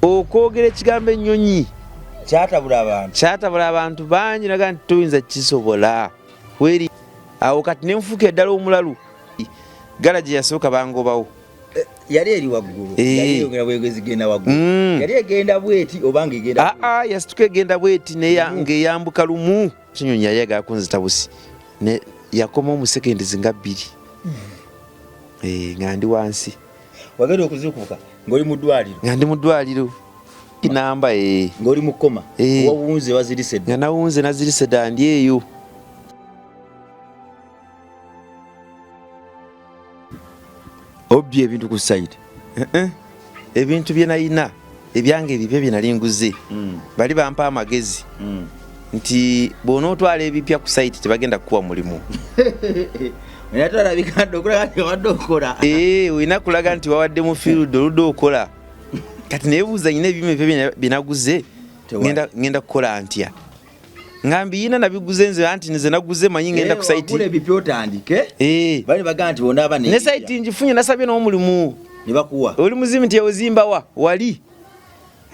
Okwogera ekigambo ennyonyi kyatabula abantu, kyatabula abantu bangi, naga nti toyinza kisobola weri awo. Kati nenfuuka eddala omulalu, galagi yasooka bangobawo. Yali eri waggulu, yali eyongera bwegezi genda waggulu. Yali egenda bweti oba nga egenda? Aa, yasituka egenda bweti ng'eyambuka lumu. Kinyonyi yali ayagala kunzita busi, ne yakomawo mu seconds nga 2. Nga ndi wansi. Wagenda okuzuukuka ng'oli mu ddwaliro? Nga ndi mu ddwaliro kinamba. Ng'oli mu coma? Wawunze, wazirise dda? Nga nawunze, nazirise dda, ndi eyo. Obbye ebintu ku site? Ebintu bye nalina ebyange ebipya bye nali nguze, bali bampa amagezi nti bw'onootwala ebipya ku site tebagenda kukuwa mulimu. Olabika okulaga nti obadde okola. Olina kulaga nti wawadde mu field, oludde okola. Kati nebuuza, nyina ebyuma ebipya byenaguze, ngenda kukola ntya nga mbiyina, nabiguze nze? Anti nze naguze manyi ngenda ku site. Ebipya otandike. Bali bagaa nti bonaaba ne site ngifunye, nasabye n'omulimu. Ne bakuwa? Oli muzimu nti ozimbawa wali,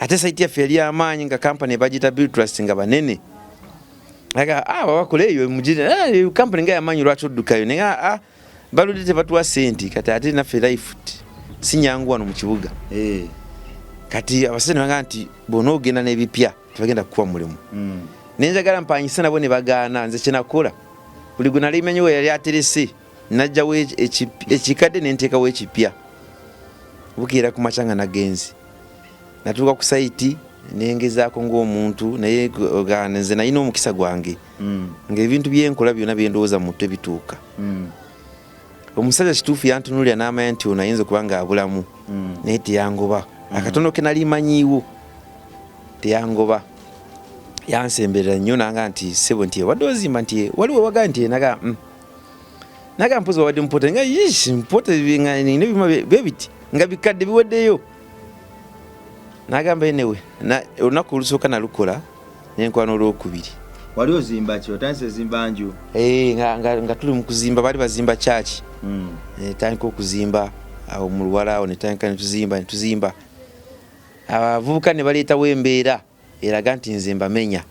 ate site yaffe yali amaanyi nga kampany bagiyita Bill Trust, nga banene. Aga ah, babakola eyo mugire kampany nga yamaanyi, lwaki oddukayo? Naye ah, baludde tebatuwa sente. Kati ate naffe life si nyangu wano mu kibuga. Kati abasajja ne bagamba nti bw'onoogenda n'ebipya tebagenda kukuwa mulimu. Nenjagala mpanyise nabo ne bagaana. Nze kyenakola, buli gwe nali manyi we yali aterese, najjawo ekikadde nenteekawo ekipya. Bukeera ku makya nga nagenzi, natuuka ku site nengezaako ng'omuntu, naye nze nalina omukisa gwange ng'ebintu byenkola byonna byendowooza mu mutwe bituuka. Omusajja kituufu yantunulira n'amanya nti ono ayinza okuba nga abulamu, naye teyangoba. Akatono ke nali manyiiwo teyangoba, yansemberera nnyo nanga nti, "Ssebo," nti, "wadde ozimba?" Nti, "Waliwo waga," nti, naga naga, "Mpozi wawadde mupota?" Nga yish mpota nga nina ebyuma bwe biti nga bikadde biweddeyo. Nagamba, "Enewe olunaku olusooka nalukola, nenkola n'olwokubiri." Wali ozimba ki? Otandise zimba nju? Nga tuli mu kuzimba, baali bazimba kyaki. Netandika okuzimba awo mu luwala awo, netandika netuzimba, netuzimba. Abavubuka ne baleetawo embeera eraga nti nze mbamenya.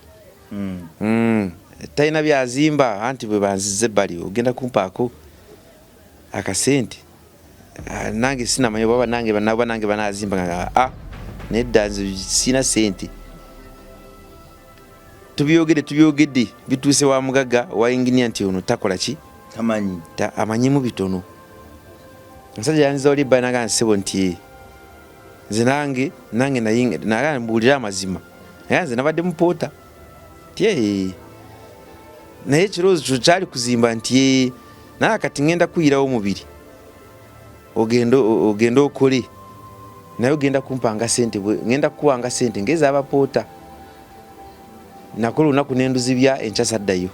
Talina byazimba, anti bwe banziza ebbali ogenda kumpaako akasente. Ah, nange sinamanya oba nange nabo nange banazimba nga ah, nedda, nze sina sente. Tubyogedde, tubyogedde, bituuse wa mugaga wa inginiya nti ono takola ki? Tamanyi. Amanyimu bitono. Omusajja yanziza wali ebbali naga, "Nsebo," nti, "nze nange naga mbuulire amazima, naye nze nabadde mupoota," nti, "naye ekirowoozo kyo kyali kuzimba," nti, "naye kati ngenda kuyirawo omubiri, ogende okole, naye ogenda kumpanga sente, ngenda kukuwanga sente ng'ez'abapoota." Nakola olunaku nenduzibya, enkya saddayo,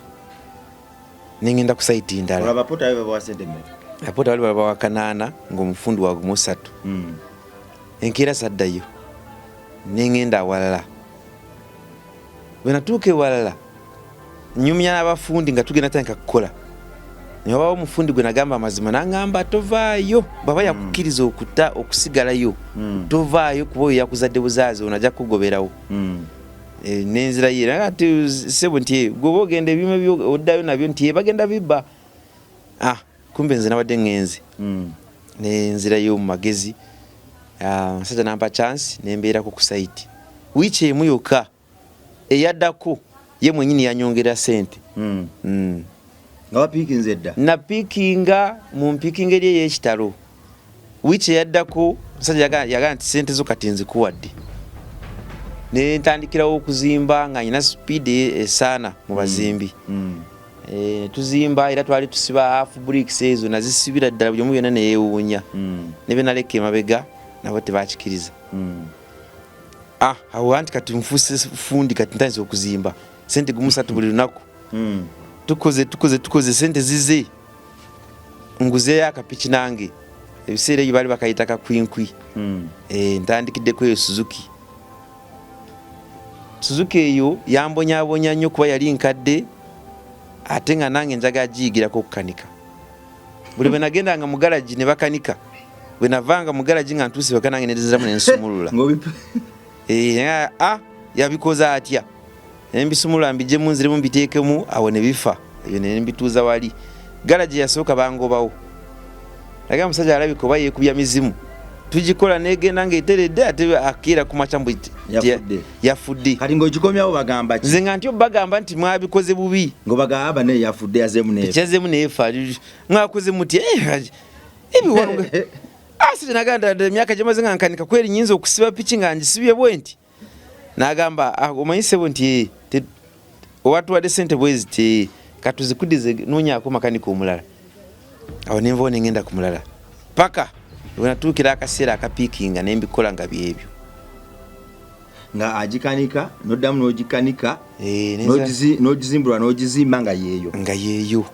nengenda ku site ndala. Abapoota bali babawa sente mmeka? Abapoota bali babawa 800 ng'omufundi wa gumu 3. Enkeera saddayo, nengenda awalala. Bwe natuuka ewalala, nyumya n'abafundi nga tugenda tandika kukola, newabawo omufundi gwe nagamba amazima, nangamba, "Tovaayo, bwaba yakukkiriza okuta okusigalayo, tovaayo, kuba oyo yakuzadde buzaazi, ono ajja kukugoberawo." Nenzira ye ati, "Sebo," nti, "gwoba ogenda ebyuma byo oddayo nabyo," nti, "bagenda bibba." Ah, kumbe nze nabadde ŋŋenze. Nenzirayo mu magezi. Ah, omusajja nampa chance nembeerako ku site wiiki emu yokka. Eyaddako ye mwenyini yanyongera sente. Nga wapiikinze dda? Napiikinga mu mpiikinga eri ey'ekitalo. Wiiki eyaddako omusajja yagamba nti, "Sente zo kati nzikuwadde." Nentandikirawo okuzimba nga nyina speed esaana mu bazimbi. Tuzimba era twali tusiba half bricks, ezo nazisibira ddala buli omu byonna neyewuunya. Ne benaleka emabega nabo tebakikiriza. Ah, awo anti kati nfuuse fundi, kati ntandise okuzimba, sente gumu 3 buli lunaku. Tukoze, tukoze, tukoze, sente zize, nguzeeyo akapiki nange. Ebiseera ebyo baali bakayita kakwinkwi. Ntandikiddeko eyo Suzuki. Suzuki eyo yambonyabonya nnyo kuba yali nkadde, ate nga nange njagala giyigirako okukanika. Buli bwe nagendanga mu galagi ne bakanika, bwe navanga mu galagi nga ntuuse waka nange nediziramu nensumulula. Eh, ah, yabikoze atya? Nembisumulula mbijjemu nziremu mbiteekemu, awo ne bifa. Ebyo ne mbituuza wali. Garage yasooka bangobawo. Naye omusajja alabika oba yeekubya mizimu. Tugikola negenda ng'eteredde, ate akeera ku makya mbu Yafudde. Yafudde. Kati ng'ogikomyawo bagamba ki? Nze nga ntyo bagamba nti mwabikoze bubi. Ng'obagamba naye yafudde, yazeemu neefa. Kyazeemu neefa. Mwakoze mutya? Ebiwano. Asi nagamba emyaka gye maze nga nkanika kweri nyinza okusiba piki nga ngisibye bwe nti. N'agamba, omanyi ssebo nti, owatuwadde ssente bwe ziti, katuzikudize, noonyaako makanika omulala. Awo ne nvawo ne ngenda ku mulala. Paka we natuukira akaseera akapiikinga ne mbikola nga byebyo. Nga agikanika, n'oddamu n'ogikanika, n'ogizimbulwa n'ogizimba nga yeeyo. Nga yeeyo.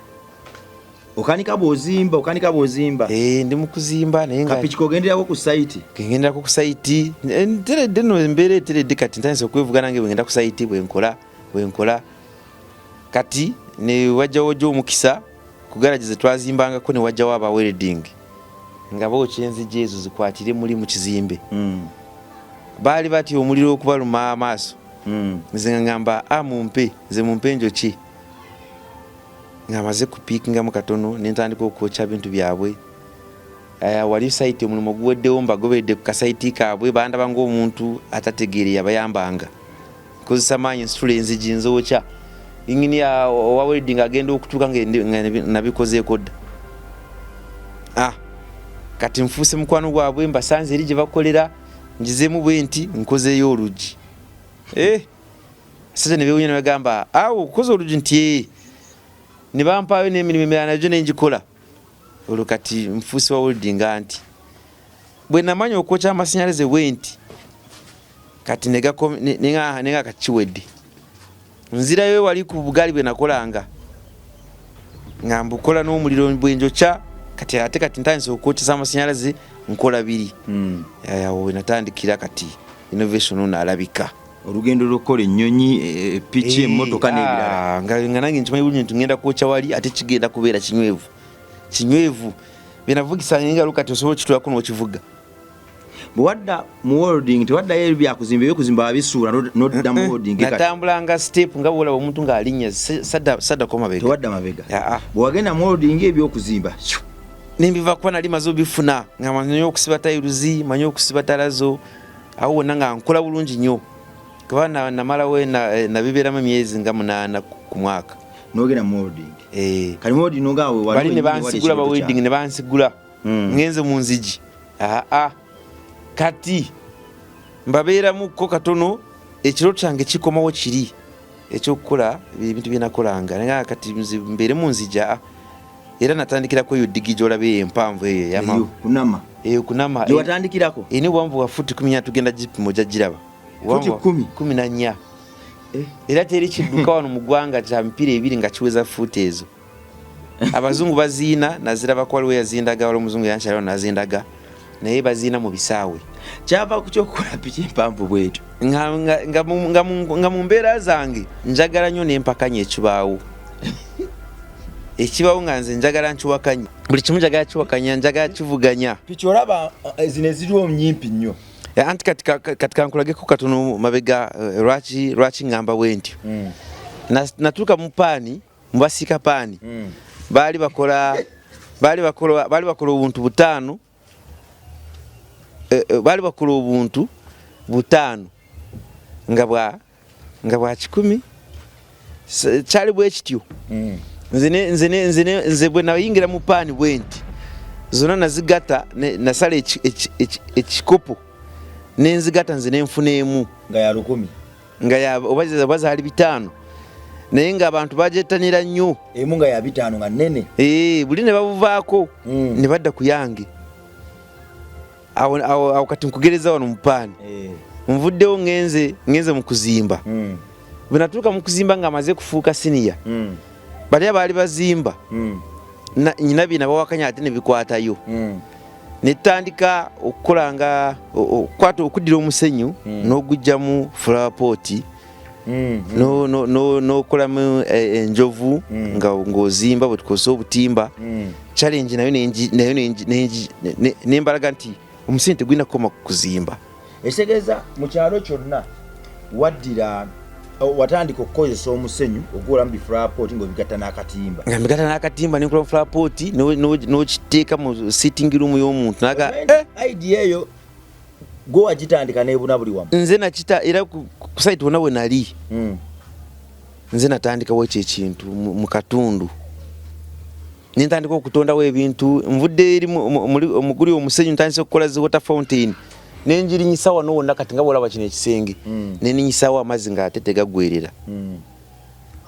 Okanika bw'ozimba, okanika bw'ozimba. Ndi mu kuzimba naye nga Kapiki kogenderako ku site. Ngenderako ku site. Nteredde nno, embeera eteredde kati ntandise okwevuga nange bwe ngenda ku site, bwe nkola, bwe nkola. Kati ne wajjawo gyo omukisa ku garage ze twazimbangako ne wajjawo aba welding nga bookya enzigi ezo zikwatire muli mu kizimbe. Baali batya omuliro okubaluma amaaso. Nze nga ngamba, mumpe, nze mumpe njoki. Nga maze kupiikingamu katono ne ntandika okwokya bintu byabwe. Wali site omulimu guweddewo, mbagoberedde ku kasayiti kaabwe, bandaba ng'omuntu atategeere yabayambanga. Nkozesa maanyi nsitula enzigi nzookya. Engineer owa welding agenda okutuuka nga nabikozeeko dda. Kati nfuuse mukwano gwabwe, mbasanze eri gye bakolera, ngizeemu bwe nti nkozeeyo oluggi. Sasa ne beewuunya ne bagamba, awo okoze oluggi nti ee. Ne bampaayo n'emirimu emirala nagyo ne ngikola. Olwo kati nfuuse wa welding nti bwe namanya okwokya amasannyalaze bwe nti kati ne nga kati kiwedde. Nzirayo wali ku bugaali bwe nakolanga nga mbukola n'omuliro bwe njokya, kati ate kati ntandise okwokyesa amasannyalaze nkola biri. Awo we natandikira kati innovation ono alabika. Olugendo lw'okukola ennyonyi, piki, emmotoka n'ebirala. Nga nange nkimanyi bulungi nti ngenda kwokya wali ate kigenda kubeera kinywevu. Kinywevu. Bye navugisa engalo kati osobola okituulako n'okivuga. Bwe wadda mu welding tewaddayo ebyo byakuzimba, ebyokuzimba wabisuula n'odda mu welding kati. Natambulanga step nga bw'olaba omuntu ng'alinnya, saddako mabega. Tewadda mabega. Bwe wagenda mu welding ebyokuzimba, shoo. Ne mbiva kuba nali maze obifuna, nga manyi okusiba tiles, manyi okusiba tarazo, awo wonna nga nkola bulungi nnyo. Kuba namalawo nabibeeramu emyezi nga 8 ku mwaka. N'ogenda mu welding. Kati mu welding n'ogamba we wali Bali ne wenyini wali bansigula ba ekirooto welding kyange. Ne bansigula. Ngenze mu nzigi. Kati mbabeeramukko katono, ekirooto kyange kikomawo kiri ekyokukola ebintu bye nakolanga. Naye kati nze mbeere mu nzigi, Era natandikirako eyo ddigi gy'olaba eyo empanvu eyo ey'ama- Eyo, kunama. Eyo kunama. Gye watandikirako? Erina obuwanvu bwa futi 14, tugenda gipima ojja giraba. Futi kumi? 14. Era teri kidduka wano mu ggwanga kya mipiira ebiri nga kiweza fuuti ezo. Abazungu baziina, nazirabako waliwo yazindaga, waliwo omuzungu yankyala wano nazindaga, naye baziina mu bisaawe. Kyava ku ky'okukola piki empanvu bw'etyo? Nga mu mbeera zange njagala nnyo n'empakanya ekibaawo. Ekibaawo nga nze njagala nkiwakanye. Buli kimu njagala kiwakanya, njagala kivuganya. Piki olaba, zino eziriwo nnyimpi nnyo. Anti kati kankulageko katono mabega, lwaki ŋŋamba bwe ntyo. Natuuka mu paani, mu basiika paani. Baali bakola obuntu butaano. Baali bakola obuntu butaano nga bwa 100. Kyali bwe kityo. Nze bwe nayingira mu paani bwe nti, zonna nazigatta, nasala ekikopo ne nzigatta nze ne nfuna emu. Nga ya 1000. Nga ya, oba zaali 500. Naye ng'abantu bagyettanira nnyo. Emu nga ya 500 nga nnene. Buli ne babuvaako, ne badda ku yange. Awo kati nkugereza wano mu paani. Nvuddewo ngenze mu kuzimba. Bwe natuuka mu kuzimba nga maze kufuuka siniya. Bali abaali bazimba, nyina bye nabawakanya ate ne bikwatayo. Ne tutandika okukola nga, okukwata okuddira omusenyu n'oguggyamu flower pot. N'okolamu enjovu nga ng'ozimba bwe tukozesa obutimba. Challenge nayo nembalaga nti omusenyu tegulina kukoma ku kuzimba. Ekitegeeza mu kyalo kyonna waddira watandika okukozesa omusenyu ogwolamu bifulapoti ng'obigatta n'akatimba. Nga mbigatta n'akatimba nenkola fulapoti n'okiteeka mu sitting room y'omuntu naga idea eyo gwe wagitandika n'ebuna buli wamu. Nze nakita era ku site wonna we nali. Nze natandikawo ekyo ekintu mu katundu. Nentandika okutondawo ebintu, nvudde eri omuguli omusenyu ntandise okukola zi water fountain. Nenjirinyisa wano wonna kati nga bw'olaba kino ekisenge. Neninyisawo amazzi ng'ate tegaggwerera.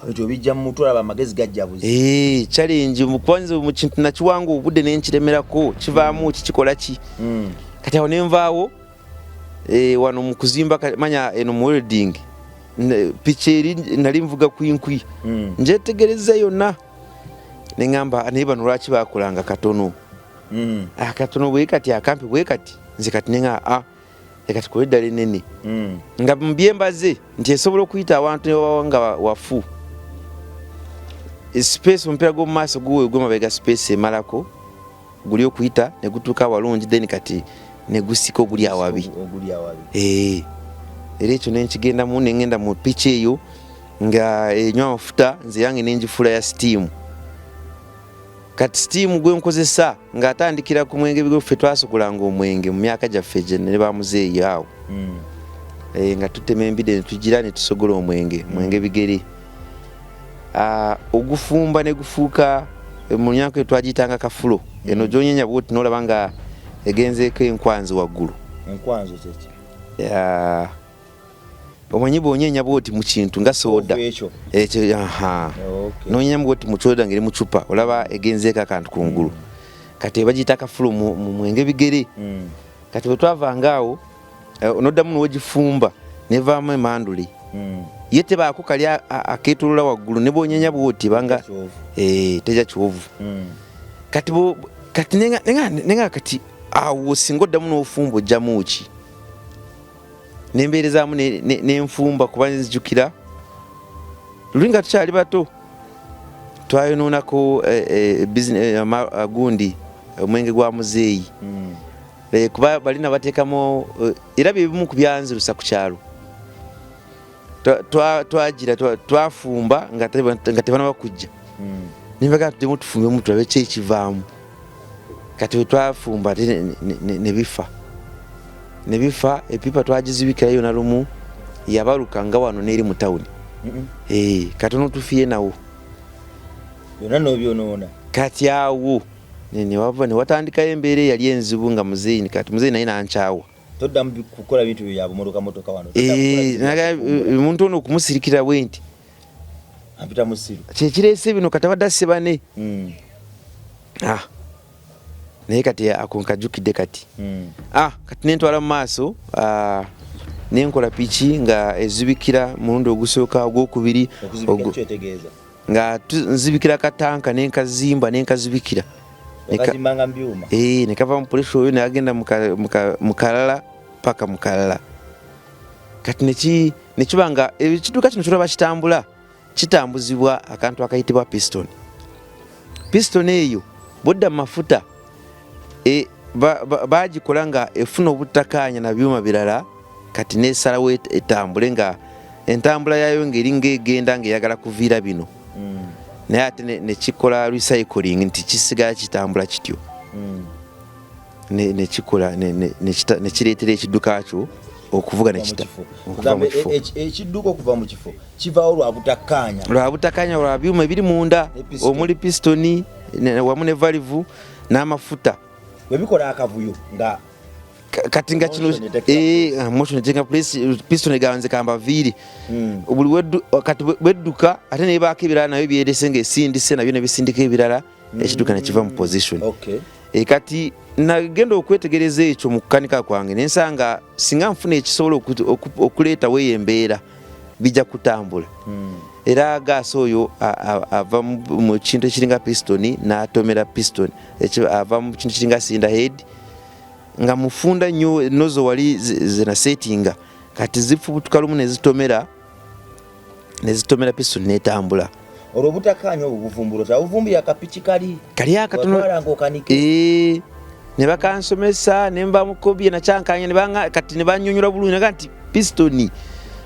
Ekyo bijja mu mutwe, olaba amagezi gajja buzi. Challenge kwanza mu kintu nakiwanga obudde nenkiremerako, kivaamu ki, kikola ki. Kati awo nenvaawo wano mu kuzimba manya eno mu welding. Piki eri nali nvuga ku nkwi. Njetegereza yonna. Neŋŋamba naye bano lwaki baakolanga katono? Akatono bwe kati, akampi bwe kati, nze kati neŋŋamba leka tukole eddala ennene. Nga mu byembaze nti esobola okuyita awantu ne wabawo nga wafu. Space omupiira gw'omu maaso guwe ogw'emabega space emalako guli okuyita ne gutuuka awalungi, then kati ne gusika oguli awabi. Oguli awabi. Era ekyo ne nkigendamu ne ŋŋenda mu piki eyo nga enywa amafuta, nze yange ne ngifuula ya steam. Kati steam gwe nkozesa ng'atandikira ku mwenge gwe ffe twasokolanga omwenge mu myaka gyaffe gye ne bamuzeeyi awo. Nga tutema embidde ne tugira ne tusogola omwenge, mwenge bigere. Ogufumba ne gufuuka mu myaka eyo twagiyitanga kafulo. Eno gy'onyenya bw'oti n'olaba nga egenzeeko enkwanzi waggulu. Enkwanzi kye ki? Omanyi bw'onyenya bw'oti mu kintu nga soda. Ekyo. Ekyo, aha. N'onyenya bw'oti mu soda ng'eri mu cupa, olaba egenzeeko akantu kungulu. Kati bagiyita kafulo mu mwenge bigere. Kati bwe twavanga awo, n'oddamu n'ogifumba nevaamu emandule. Ye tebaako kali akeetooloola waggulu, ne bw'onyenya bw'oti banga tejja kyovu. Kati kati nenga kati awo singa oddamu n'ofumba ojjamu ki? Nembeerezaamu nenfumba kuba nzijukira luli nga tukyali bato twayonoonako gundi omwenge gwa muzeeyi. Kuba balina bateekamu, era bye bimu ku byanzirusa ku kyalo. Twagira, twafumba nga tebanaba kujja. Nembaga tuddemu tufumbemu tulabe ki ekivaamu. Kati bwe twafumba ate ne bifa. Ne bifa, epipa twagizibikira yonna lumu yabaluka nga wano n'eri mu tawuni. Katono tufiye nawo. Byonna n'obyonoona. Kati awo ne watandikayo embeera eyali enzibu nga muzeeyi, kati muzeeyi naye n'ankyawa. Toddamu kukola bintu bya bumotoka motoka wano. Omuntu ono okumusirikira bwe nti. Ampita musiru. Kye kireese bino kati abadde asse bane. Naye kati ako nkajjukidde kati. Kati ne ntwala mu maaso, ne nkola piki nga ezibikira mulundi ogusooka, ogwokubiri, Okuzibikira kyetegeeza? Nga nzibikira katanka ne nkazimba ne nkazibikira. Okazimbanga mu byuma? Ne kava mu pressure oyo ne agenda mu kalala paka mu kalala. Kati ne kiba nga ekidduka kino kyolaba kitambula, kitambuzibwa akantu akayitibwa piston. Piston eyo bw'odda mu mafuta, baagikola nga efuna obuttakaanya na byuma birala, kati n'esalawo etambule nga entambula yaayo ng'eri ng'egenda ng'eyagala kuviira bino. Naye ate ne kikola recycling nti kisigala kitambula kityo. Ne kikola, ne kireetera ekidduka kyo okuvuga ne kita. Okuva mu kifo. Ekidduka okuva mu kifo kivaawo lwa butakkaanya. Lwa butakkaanya lwa byuma ebiri munda, Ne piston. omuli pistoni, wamu ne valve n'amafuta. Bwe bikola akavuyo nga Kati nga kino, Motion eteka place. Motion eteka place, piston eganze kambaviire. Buli kati bwedduka ate nebaako ebirala nabyo byerese ng'esindise nabyo ne bisindika ebirala, ekidduka ne kiva mu position. Kati nagenda okwetegereza ekyo mu kukanika kwange ne nsanga singa nfuna ekisobola okuleetawo eyo embeera bijja kutambula. Era gaasi oyo ava mu kintu ekiringa piston n'atomera piston, ava mu kintu kiringa cylinder head nga mufunda nnyo nozo wali zenasetinga, kati zifubutuka lumu ne zitomera piston n'etambula. Olwo obutakkaanya obwo buvumbula otya? Obuvumbulira akapiki kali Kali akatono. Watwala ng'okanike. Ne bakansomesa ne nva mu kobye nakyankanya ne banga kati ne banyonyola bulungi naga nti pistoni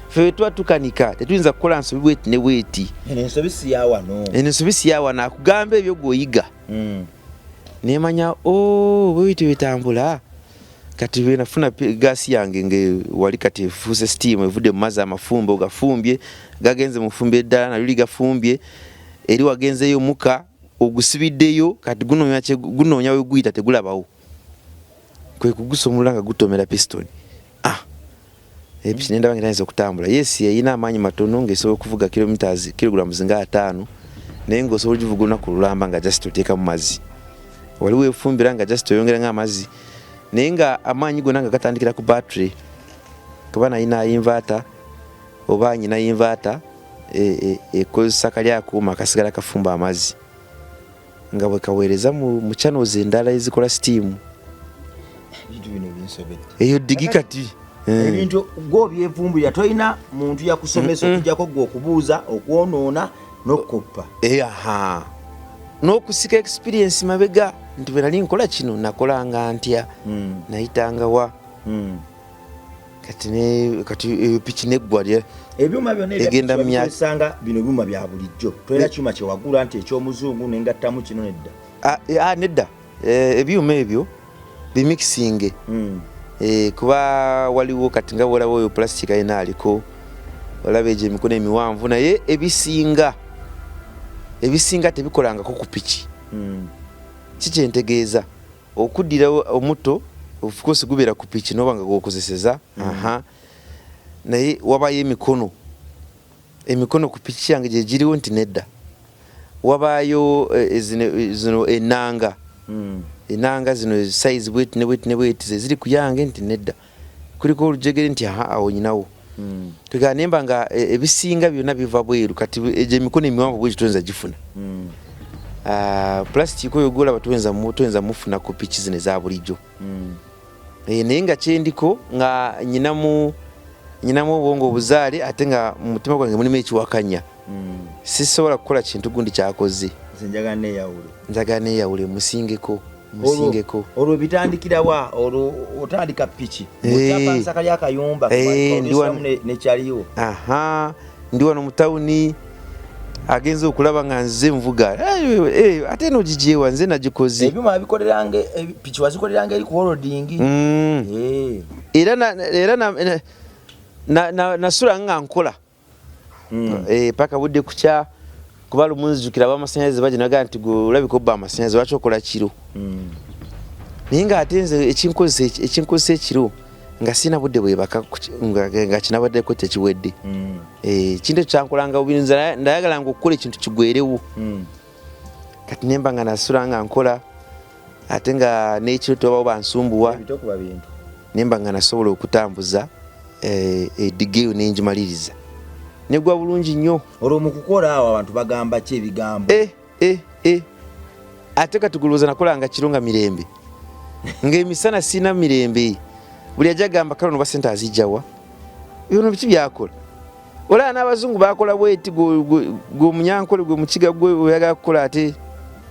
ffe tuba tukanika tetuyinza kukola nsobi bweti ne bweti. Eno ensobi si ya wano. Eno ensobi si ya wano akugamba ebyo gw'oyiga. Nemanya oh bwebityo bitambula kati bwenafuna gaasi yange nge wali kati efuuse steam evudde mu mazzi amafumbe ogafumbye gagenze mu ffumbe eddala nalyo ligafumbye eri wagenzeeyo muka ogusibiddeyo kati gunoonya weguyita tegulabawo kwe kugusumulula nga gutomera piston. Ah, epiki nendaba nga etandise okutambula. Yes, erina amaanyi matono ng'esobola okuvuga kilometers kilograms nga 50 naye ng'osobola ogivuga olunaku lulamba nga just oteekamu mazzi. Wali weefumbira nga just oyongera ng'amazzi naye nga amaanyi gonna nga gatandikira ku battery kuba nalina inverter oba nyina inverter ekozesa kali akuuma akasigala kafumba amazzi nga bwe kaweereza mu channels endala ezikola steam. Ebintu bino binsobedde. Eyo digi kati. Ebintu gwe obyevumbulira tolina muntu yakusomesa okujjako gwe okubuuza, okwonoona n'okukoppa. Aha. N'okusika experience mabega nti bwe nali nkola kino nakolanga ntya, nayitanga wa. Kati ne kati eyo piki neggwa lye. Ebyuma byonna egenda mu myaka sanga bino byuma bya bulijjo. Tolina kyuma kye wagula nti eky'omuzungu ne ngattamu kino nedda. Nedda. Ebyuma ebyo bimikisinge. Kuba waliwo kati nga bw'olaba oyo plastic alina aliko olaba egyo emikono emiwanvu naye ebisinga tebikolangako ku piki. Ki kye ntegeeza? Okuddira omutto of course gubeera ku piki n'oba nga gw'okozeseza. Aha. Naye wabayo emikono. Emikono ku piki yange gye giriwo nti nedda. Wabaayo zino ennanga. Ennanga zino size bweti ne bweti ne bweti ze ziri ku yange nti nedda. Kuliko olujegere nti aha awo nyinawo. Kwegamba ne mba nga ebisinga byonna biva bweru kati egyo emikono emiwanvu bwegyo toyinza gifuna. Plastic oyo gw'olaba toyinza mufuna ku piki zino eza bulijjo. Naye nga kyendiko nga nyinamu obwongo obuzaale ate nga mu mutima gwange mulimu ekiwakanya. Sisobola kukola kintu gundi kyakoze. Nze njagala neeyawule. Njagala neeyawule musingeko. Musingeko. Olwo bitandikira wa? Olwo otandika piki. Okyapangisa kali akayumba, nekyaliwo. Aha, ndi wano mu tawuni agenze okulaba nga nze nvuga. Ate eno gigyewa nze nagikoze. Ebyuma wabikoleranga, piki wazikoleranga eri ku holding. Era nasula nga nkola. Paka budde kukya kuba lumu nzijukira ab'amasannyalaze bajja ne bagamba nti gwe olabika obba amasannyalaze lwaki okola kiro. Naye ng'ate nze ekinkozesa ekiro nga sirina budde bwebaka nga kinabaddeko tekiwedde. Ekintu ekyo kyankolanga bubi nze nayagalanga okukola ekintu kigwerewo. Kati ne mba nga nasula nga nkola ate nga n'ekiro tewabawo bansumbuwa. Ne mba nga nasobola okutambuza eddiga eyo ne ngimaliriza. Negwa bulungi nnyo. Olwo mu kukola awo abantu bagamba ki ebigambo? Ate kati gulowooza nakolanga kiro nga mirembe. Ng'emisana sirina mirembe. Buli ajja agamba kale ono ssente azijja wa? Bino biki by'akola? Olaba n'abazungu baakola bweti gwe omunyankole gwe mukiga gwe oyagala kukola ate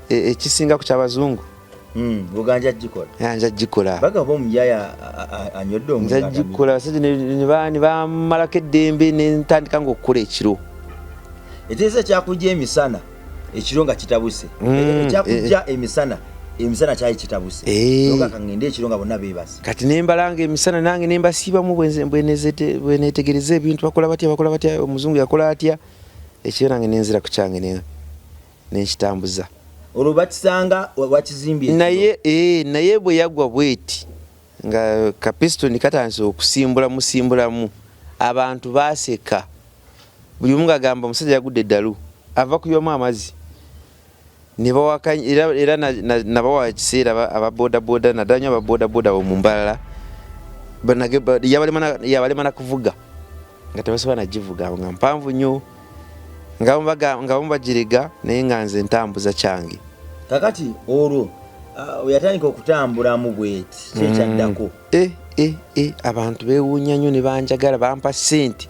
ekisinga ku ky'abazungu. Buganja gikola. Nja gikola. Bagamba omuyaya anywedde omuyaya. Nja gikola abasajja ne bammalako eddembe ne ntandika ng'okukola ekiro. Eteesa ekyakujja emisana ekiro nga kitabuse. Ekyakujja emisana emisana kyali kitabuse. Nga kangende ekiro nga bonna beebase. Kati ne mbalanga emisana nange ne mbasiibamu bwe neetegereza ebintu bakola batya bakola batya omuzungu yakola atya ekiro nange ne nzira ku kyange ne nkitambuza. Olwo bakisanga wakizimbye ekiro. Naye bwe yagwa bweti nga kapistoni katandise okusimbula musimbulamu abantu baaseka. Buli omu ng'agamba omusajja yagudde eddalu ava kuyiwamu amazzi. Ne bawakanya era nabawa ekiseera aba bodaboda naddala nnyo aba bodaboda abo mu Mbarara yabalema na kuvuga nga tebasobola nagivuga nga mpanvu nnyo nga abamu bagirega naye nga nze ntambuza kyange. Kakati olwo yatandika okutambulamu bweti ki ekyaddako? Abantu beewuunya nnyo ne banjagala bampa ssente.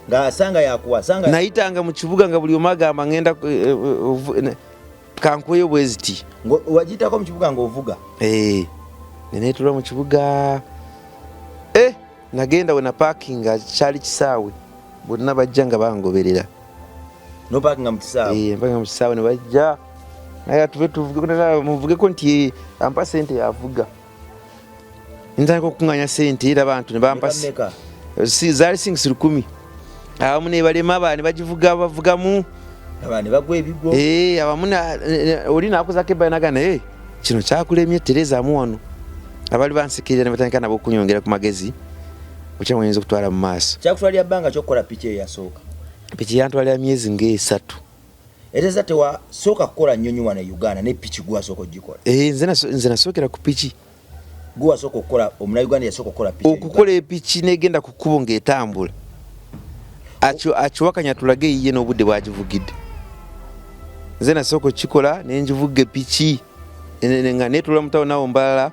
Nga asanga yakuwa asanga nayitanga mu kibuga nga buli omu agamba ngenda Kankuweyo bweziti. Wagiyitako mu kibuga ng'ovuga? Eh, neneetula mu kibuga. Nagenda we napakinga, kyali kisaawe, bonna bajja nga bangoberera. Nopakinga mu kisaawe? Eh, mpakinga mu kisaawe ne bajja, naye tuve tuvuge, muvugeko nti ampa sente yavuga. Ntandika okukunganya sente era abantu ne bampa zaali singisi 1000, abamu nebalema, aba ne bagivuga bavugamu. Abantu bagwa ebigwo. Eh, abamu oli nakozako ebbali naga, naye kino kyakulemye, terezaamu wano. Abali bansekerera ne batandika nabo okunyongera ku magezi okyamuyinza okutwala mu maaso. Kyakutwalira bbanga kyokukola piki eyo yasooka? Piki yantwalira myezi nga 3. Ereza tewasooka kukola nnyonyi wano e Uganda, ne piki gwasooka ogikola? Eh, nze nasookera ku piki. Gwewasooka okukola, omunauganda yasooka okukola piki? Okukola epiki negenda ku kkubo ng'etambula, akiwakanya tulage eyiye n'obudde bwagivugidde. Nze nasooka okukikola nengivuga epiki nga netula mutawo nawo mbalala.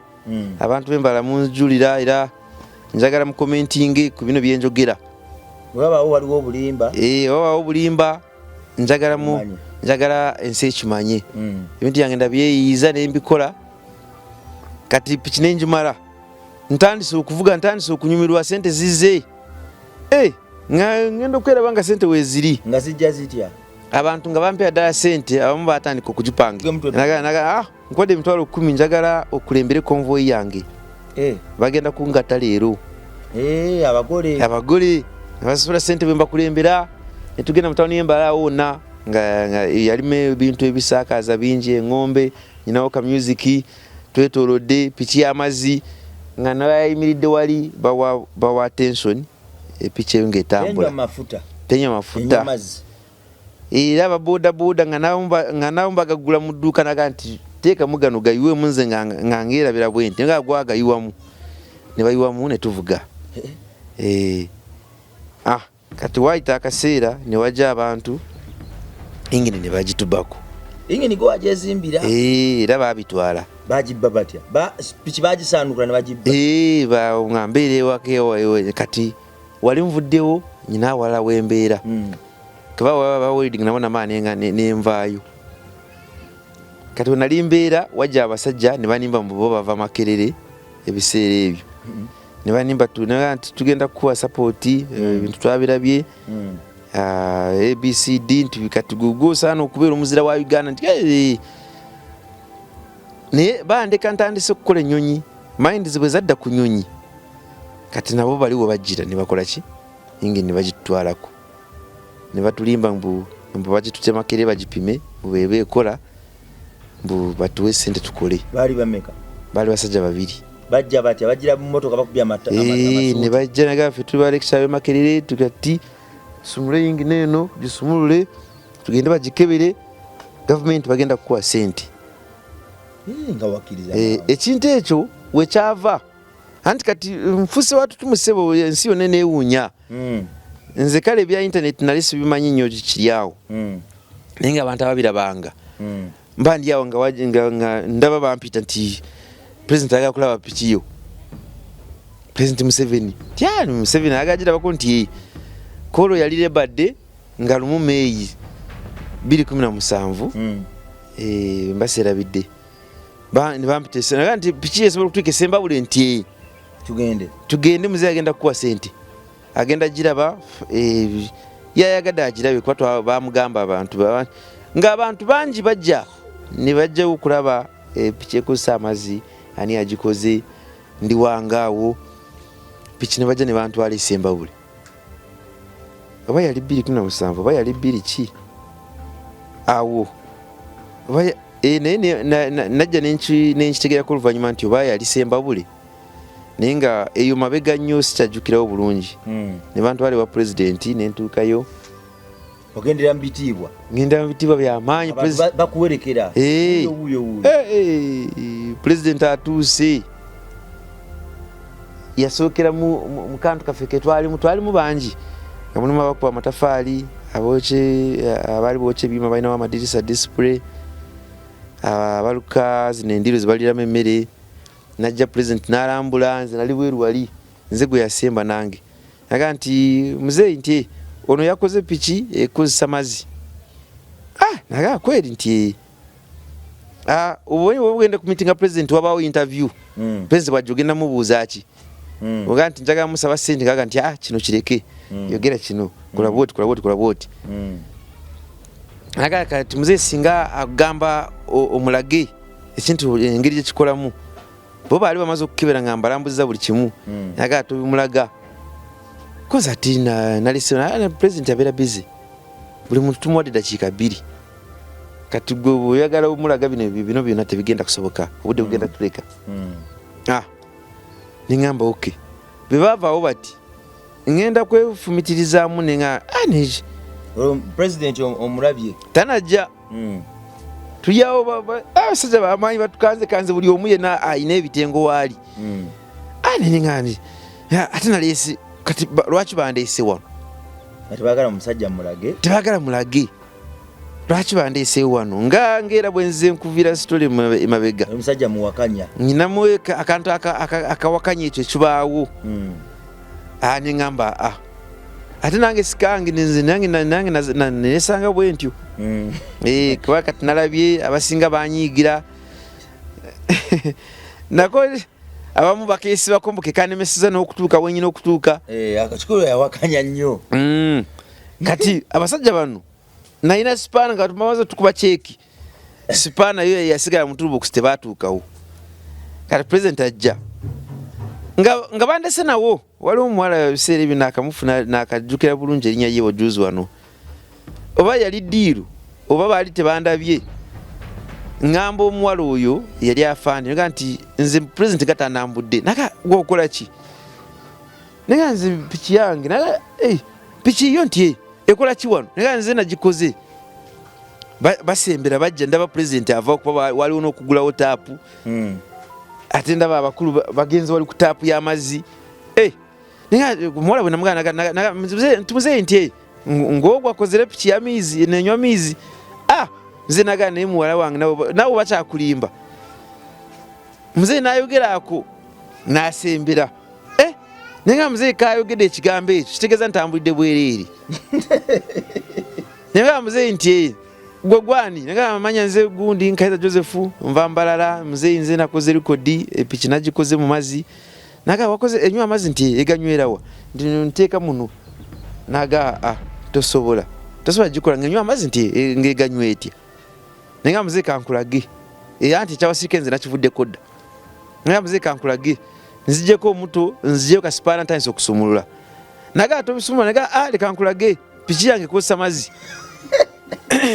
Abantu b'embala munjulira, era njagala mukomentinge ku bino byenjogera. Wabaawo waliwo obulimba. Eh, wabaawo obulimba, njagala mu njagala ensi ekimanye. Ebintu byange ndabyeyiiza nembikola. Kati piki nenjimala, ntandise okuvuga, ntandise okunyumirwa, sente zize. Eh, nga ngenda okweraba nga sente weeziri. Nga zijja zitya? Abantu nga bampera ddala sente, abamu batandika okugipanga. Ah, nkwadde 100,000, njagala okulembere convoy yange. Eh. Bagenda kungatta leero. Eh, abagole. Abagole nebasasula sente, bwe mbakulembera netugenda mu tawuni y'embala wonna nga yalimu ebintu ebisaakaaza bingi, eŋŋombe, nyinawo ka music, twetoolodde piki y'amazzi nga nabayimiridde wali bawa attention epiki eyo ng'etambula. Tenywa mafuta. Era ababodaboda nga nabo bagagula mu dduuka, naga nti teekamu gano gayiwemu, nze nga ngerabira bwe nti nga gwagayiwamu, ne bayiwamu ne tuvuga. Eh. Ah, kati waayita akaseera ne wajja abantu, ingini ne bagitubako. Ingini gwe wajezimbira? Eh, era babitwala. Bagibba batya? Piki bagisaanukula ne bagibba? Eh, nga mbeera ewaka, kati wali nvuddewo nyina awalala wembeera. Kuba bawelding nabo namaani nenvaayo. Kati wenali mbeera wajja abasajja ne banimba mbu bo bava Makerere ebiseera ebyo. Ne banimba nti tugenda kukuwa support, ebintu twabirabye, ABCD, nti kati gwe osaana okubeera omuzira wa Uganda, nti naye bandeka ntandise okukola ennyonyi. Minds bwe zadda ku nyonyi, kati nabo bali we bajjira ne bakola ki, yingini ne bagitutwalako ne batulimba mbu bagitute Makerere bagipime, mbu beba ekola, mbu batuwe sente tukole. Baali bameka? Baali basajja babiri. Bajja batya? Bajjira mu motoka, bakubye amata? Ne bajja naga ffe tuli balekisa Makerere, tukati tusumule yingini eno, gisumulule tugende bagikebere, gavumenti bagenda kukuwa sente. Nga wakkiriza? Ekintu ekyo wekyava anti kati nfuse watutumusebo, ensi yonna neewuunya. Nze kale ebya internet nali sibimanyi nnyo kiri awo, naye nga abantu ababirabanga, mba ndi awo nga ndaba bampita nti president ayagala kulaba piki yo, President Museveni. Tyani Museveni ayagala girabako, nti kolo yali lebadde nga 1 Meeyi 2017. Mba seerabidde, ne bampita naga nti piki esobola okutuuka esembabule, nti tugende. Tugende, muzeeyi agenda kukuwa sente, agenda giraba. Yayagadde agirabe kuba bamugamba abantu ng'abantu bangi bajja ne bajjawo okulaba piki ekozesa amazzi, ani agikoze, ndi wangaawo piki, ne bajja ne bantwala esembabule. Oba yali 2017 oba yali bbiri ki awo, naye najja nenkitegerako oluvannyuma nti oba yali Sembabule, naye nga eyo mabega nnyo sikyajjukirawo bulungi. Ne bantwala ewa pulezidenti nentuukayo. Ogendera mu bitiibwa? Ngenda mu bitiibwa byamaanyi. Bakuwerekera? Pulezidenti atuuse, yasookera mu kantu kaffe ketwalimu, twalimu bangi nga mulimu abakuba amatafaali, abaali bookya ebyuma, balinawo amadirisa display, abaluka zino endiiro zebaliramu emmere. Najja pulezidenti n'alambula, nze nali bweru wali, nze gwe yasemba nange naga nti muzeeyi, nti ono yakoze piki ekozesa mazzi. Ah, naga kweri nti Ah, obugenda ku meeting president, wabaawo interview. President bwajja ogenda mubuuza ki? Oga nti njagala musaba sente, gaga nti ah, kino kireke. Yogera kino, kola bwoti, kola bwoti, kola bwoti. Naga kati muzeeyi singa agamba omulage ekintu engeri gyekikolamu, bo baali bamaze okukebera nga mbalambuza buli kimu. Naga tobimulaga koza ati nalese president abeera busy, buli muntu tumuwadde dakiika 2. Kati gwe bw'oyagala omulaga bino, bino byonna tebigenda kusoboka, obudde bugenda tuleka. Ah, neŋŋamba okay. Bwe baavaawo bati ŋŋenda kwefumitirizaamu, neŋa ah, Olwo president omulabye? Tanajja. Tulyawo abasajja bamaanyi batukanze kanze, buli omu yenna ayina ebitengo waali. Ah, neŋŋamba nti ate naleese kati lwaki bandeese wano? Nga tebagala omusajja mulage. Tebagala mulage. Lwaki bandeese wano? Nga ngaera bwe nzize nkuviira story emabega. Omusajja muwakanya. Nyinamu akantu akawakanya ekyo ekibaawo. Ah, neŋŋamba ah, ate nange sikange nze nange nesanga bwe ntyo. Eh, kuba kati nalabye abasinga banyiigira nako, abamu bakesibako mbu kekanemeseza n'okutuuka wenyina okutuuka. Eh, akakikulu yawakanya nnyo. Kati abasajja bano nalina spanner nga tumamaze tukuba check, spanner yo yasigala mu toolbox, tebatuukawo. Kati president ajja nga bandese nawo, waliwo omuwala ebiseera ebyo nakamufuna, nakajjukira bulungi erinnya ye wajuzi wano, oba yali deal oba baali tebandabye. Ŋŋamba omuwala oyo yali afande nga nti nze president nga tanambudde, naga gwokola ki? Naye nze piki yange, naga hey, piki yo nti ekola ki wano? Naye nze nagikoze. Basembera bajja, ndaba president ava kuba waliwo n'okugulawo taapu. Ate ndaba abakulu bagenze wali ku taapu y'amazzi. Eh, naye omuwala bwe namugamba nti muzeeyi nti ng'ogwo akozere piki y'amaizi nenywa amaizi, ah, nze nagaa naye muwala wange nabo bakyakulimba. Muzeeyi n'ayogera ako n'asembera. Eh, naye nga muzeeyi kayogedde ekigambo ekyo kitegeeza ntambulidde bwereere. Naye nga muzeeyi nti gwe gwani? Naye nga manya nze gundi Nkaiza Joseph, nva Mbalala. Muzeeyi nze nakoze rekodi, epiki nagikoze mu mazzi. Naga wakoze enywa amazzi? Nti eganywerawa? Nti nteeka muno. Naga ah, tosobola gikola ngenywa amazzi. Nti ngeganywa etya? Naye nga muzeeyi kankulage era nti ekyawasirike nze nakivuddeko dda. Naye nga muzeeyi kankulage, nzijeko omuto, nzijeyo ka spanner, ntandise okusumulula. Naga tobisumulula. Naga ah, leka nkulage piki yange kozesa mazzi.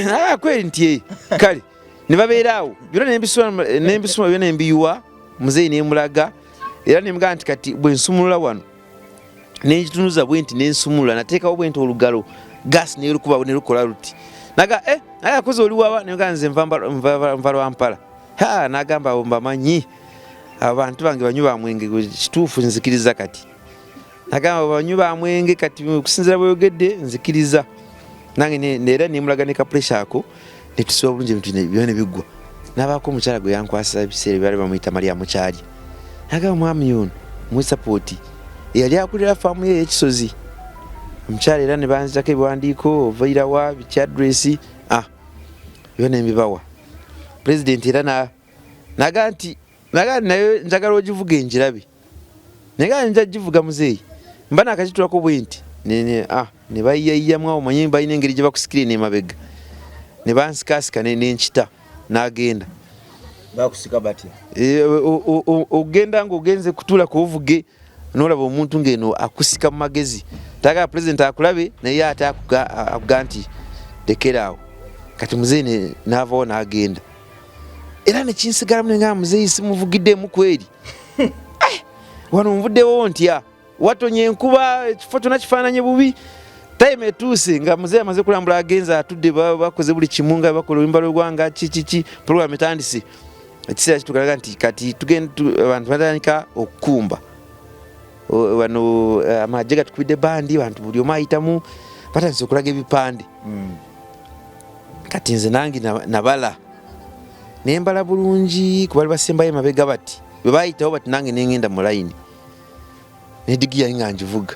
Naga kweri? Nti kale ne babeera awo byonna nembisuma byonna nembiyuwa muzeeyi nemulaga era nemugamba nti kati bwe nsumulula wano nenkitunuza bwe nti nensumulula, nateekawo bwe nti olugalo, gas nelukuba nelukola luti. Naga eh, naye akoze oli wawa? Nemugamba nze nva Lwampala. Ha, nagamba abo mbamanyi, abantu bange banywi bamwenge. Kituufu nzikiriza kati. Nagamba banywi bamwenge kati okusinzira bweyogedde nzikiriza nange era nemulaga ne ka pressure ako netusiba bulungi ebintu byona nebiggwa. Nabaako omukyala gwe yankwasa ebiseera byali bamuyita Maria Mukyali. Nagamba mwami ono muwe support, eyali akulira faamu ye ey'ekisozi omukyala, era ne banzijako ebiwandiiko, ovairawa, biki, address, ah, byona nembibawa president. Era naga nti naga naye njagala ogivuga enjirabe. Naye nga nja givuga muzeeyi, mba nakagitulako bwe nti ah, ne bayiyayiyamu awo, manyi balina engeri gye bakusikira eno emabega, ne bansikasika nenkita n'agenda. Bakusika batya? Eh, ogenda ng'ogenze kutuula kuvuge, nolaba omuntu ng'eno akusika mu magezi, tagala president akulabe, naye ate akuga nti lekeraawo. Kati muzeeyi n'avawo n'agenda, era nekinsigalamu nenga muzeeyi simuvugiddemu kweri. Eh, wano nvuddewo ntya? Watonye enkuba, ekifo kyonna kifaananye bubi. Time etuuse nga muzeeyi amaze kulambula, agenze atudde, bakoze buli kimu nga bakola oluyimba lw'eggwanga, kikiki, program etandise. Ekiseera kitukalaga nti kati tugenda abantu batandika okukumba wano amagye gatukubidde bandi, bantu buli omu ayitamu, batandise okulaga ebipande. Kati nze nange nabala nembala bulungi kubali basembayo emabega bati bwe bayitawo bati, nange nengenda mu layini nedigi yange nga ngivuga,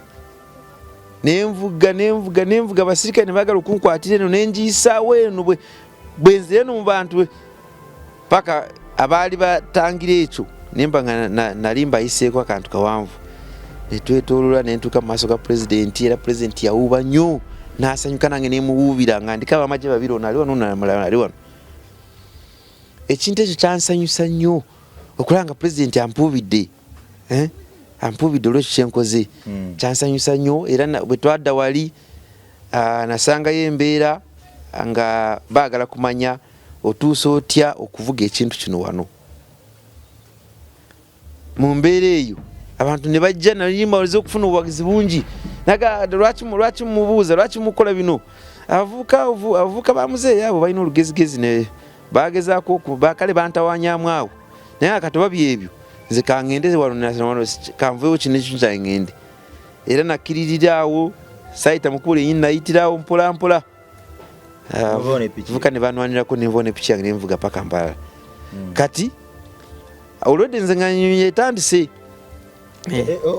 nenvuga nenvuga nenvuga, abasirikale ne bagala okunkwatira eno, nenjiyisaawo eno bwenzira eno mu bantu. Paka abaali batangira ekyo nemba nga nali mbayiseeko akantu kawanvu, netwetolola nentuuka mu maaso ga pulezidenti. Era pulezidenti yawuuba nnyo n'asanyuka, nange nemuwuubira nga ndiko abamagye babiri, ono ali wano, ono ali wano. Ekintu ekyo kyansanyusa nnyo okulaba nga pulezidenti ampuubidde, eh? Ampuubidde olwekyo kyenkoze. Kyansanyusa nnyo. Era bwe twadda wali, nasangayo embeera nga baagala kumanya otuuse otya okuvuga ekintu kino wano mu mbeera eyo. Abantu ne bajja nayimba okufuna obuwagizi bungi. Naga lwaki mubuuza, lwaki mukola bino? Abavubuka ba muzeeyi abo balina olugezigezi ne bagezaako kale bantawanyamu awo, naye nga kati oba byebyo, nze kangende wano, kanveewo kino ekintu kyange ngende. Era nakkiririra awo, saayita mukulu enyini, nayitirawo mpola mpola. Vuka ne banwanirako, nenvawo nepiki yange nenvuga paka Mbalala. Kati olwedde nze nga nyonyi etandise.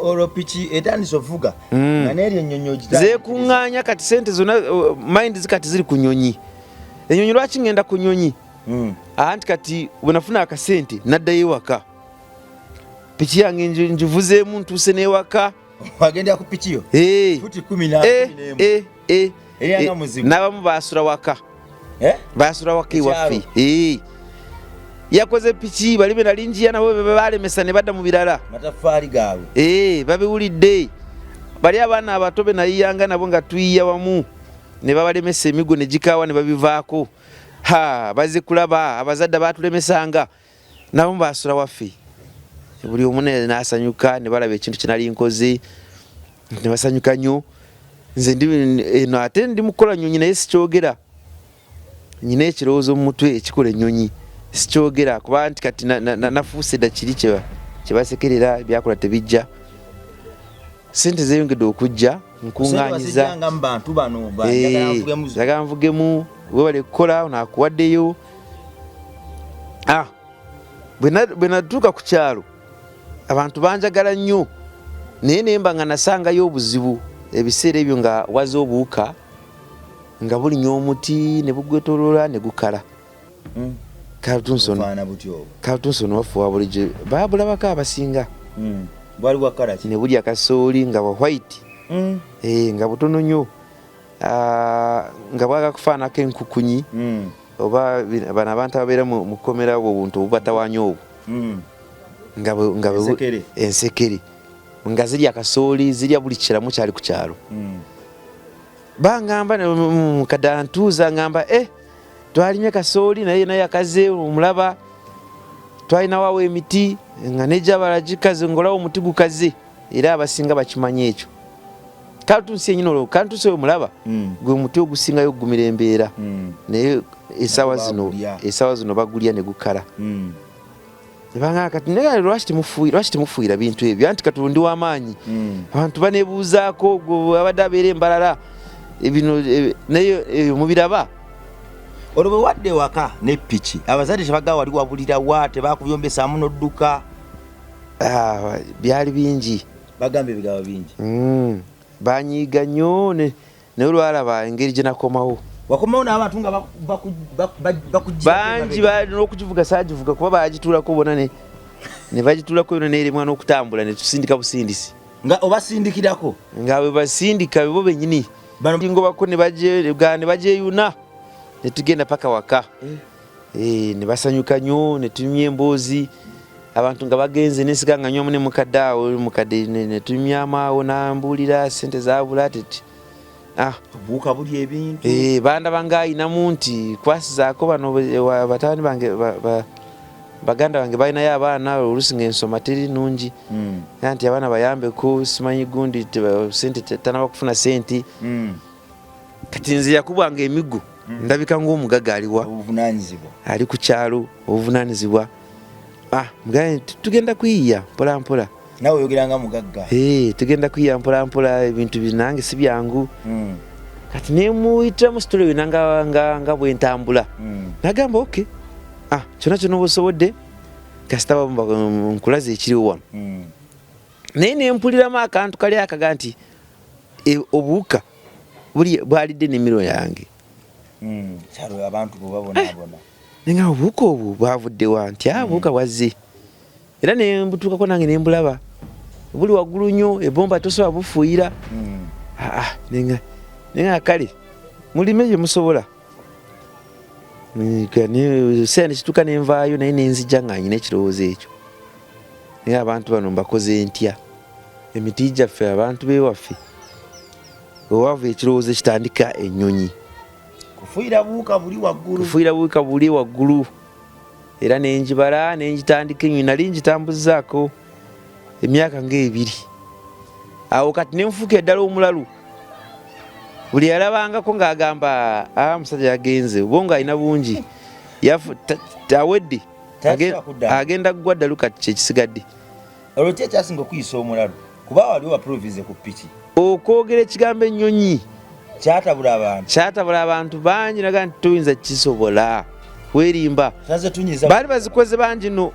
Olwo piki etandise ovuga nga neryo ennyonyi zeekuŋŋaanya. Kati sente zonna, mind zikati ziri ku nyonyi. Enyonyi, lwaki ŋŋenda ku nyonyi? Anti kati bwe nafuna akasente naddayo ewaka, piki yange ngivuzeemu ntuuse n'ewaka. Wagendera ku piki yo futi kumi na N'abamu basula waka, basula waka ewaffe. Yakoze piki, bali be nali njiya nabo balemesa ne badda mu birala. Matafaali gaabwe. Babiwulidde. Bali abaana abato be nayiyanga nabo nga tuyiya wamu ne babalemesa emigo ne gikaawa ne babivaako. Ha, bazze kulaba abazadde batulemesanga, nabo basula waffe. Buli omu n'asanyuka ne balaba ekintu kye nali nkoze ne basanyuka nnyo. Nze ndi eno ate ndi mukukola nnyonyi, naye sikyogera. Nyina ekirowoozo mu mutwe ekikola ennyonyi, sikyogera kuba nti kati nafuuse dda kiri kyebasekerera, byakola tebijja. Sente zeyongedde okujja, nkuŋŋaanyiza njagala nvugemu. Webale kukola, nakuwaddeyo. Bwe natuuka ku kyalo abantu banjagala nnyo, naye nemba nga nasangayo obuzibu. Ebiseera ebyo nga waza obuwuka nga bulinya omuti ne bugwetoloola ne gukala. Kaltunson waffe wa bulijjo babulabako abasinga. Ne bulya kasooli nga bwa white, nga butono nnyo, nga bwaga kufaanako enkukunyi oba bano abantu ababeera mu kkomera, obwo obuntu obubatawanya obwo nga ensekere nga zirya kasooli, zirya buli kiramu kyali ku kyalo. Bangamba kadantuuza ngamba twalimye kasooli naye naye akaze omulaba. Twalinawo awo emiti nga nejabala gikaze, ngaolawo omuti gukaze, era abasinga bakimanyi ekyo. Kaltunsi yenyini, olwo kaltunsi oyo mulaba gwe muti ogusingayo okugumira embeera, naye esawa zino, esawa zino bagulya ne gukala. Nebanga kati naye lwaki temufuuyira bintu ebyo? Anti kati ndi w'amaanyi, abantu banebuuzaako abadde abeera embalala bino, naye ebyo mubiraba. Olwo bwe wadde ewaka ne piki, abazadde tebagaba wali wabulira wa, tebakuyombesaamu n'odduka? Byali bingi. Bagamba ebigabo bingi. Banyiiga nnyo, naye olwalaba engeri gye nakomawo. Wakomawo n'abantu nga bangi n'okugivuga saagivuga kuba bagituulako bona ne bagituulako yona neremwa n'okutambula, ne tusindika busindisi. Nga obasindikirako? Nga bwe basindika bo bennyini ngobako ne bagyeyuna ne tugenda paka waka. Ne basanyuka nnyo, ne tunyumya emboozi, abantu nga bagenze, nesiga nga nywamu ne mukadde awo, mukadde ne tunyumyamu awo, nambuulira sente zabula teti. Obuwuka buli ebintu. Bandaba nga ayinamu nti kwasizaako bano batabani bange, baganda bange balinayo abaana, oluusi ng'ensoma teri nnungi, nti abaana bayambeko, simanyi gundi sente tanaba kufuna sente. Kati nze yakubwanga emiggo, ndabika ng'omugagga aliwa ali ku kyalo, obuvunanyizibwa. Tugenda kuyiiya mpola mpola. Nawe oyogera nga mugagga. Tugenda kuyiiya mpola mpola, ebintu nange si byangu. Kati nemuyitiramu story yonna nga bwe ntambula. Nagamba okay, kyonna kyonna oba osobolodde, kasita nkulaze ekiriwo wano. Naye nempuliramu akantu kali akaga nti obuwuka bwalidde ennimiro yange. Kyalo abantu bwe babonaabona. Naye nga obuwuka obwo bwavudde wa nti obuwuka bwazze era ne mbutuukako nange ne mbulaba buli waggulu nnyo, ebomba tosobola bufuuyira. Nenga kale mulime bye musobola. Seera nekituuka nenvaayo, naye nenzijja nga nyina ekirowoozo ekyo, naye abantu bano mbakoze ntya? Emiti gyaffe, abantu bewaffe, wewava ekirowoozo ekitandika ennyonyi. Kufuuyira buwuka buli waggulu. Kufuuyira buwuka buli waggulu, era nenjibala nenjitandika ennyonyi. Nali ngitambuzaako emyaka nga 2 awo, kati nenfuuka eddala omulalu. Buli yalabangako ng'agamba, "Ah, musajja yagenze, obwongo alina bungi, awedde." Tasobola kuddamu. Agenda kugwa ddalu, kati kyekisigadde. Olwo ki ekyasinga okuyisa omulalu, kuba waliwo baprovinze ku piki? Okwogera ekigambo ennyonyi. Kyatabula abantu. Kyatabula abantu bangi, naga nti toyinza kisobola, werimba. Taze tunyiza. Baali bazikoze bangi no,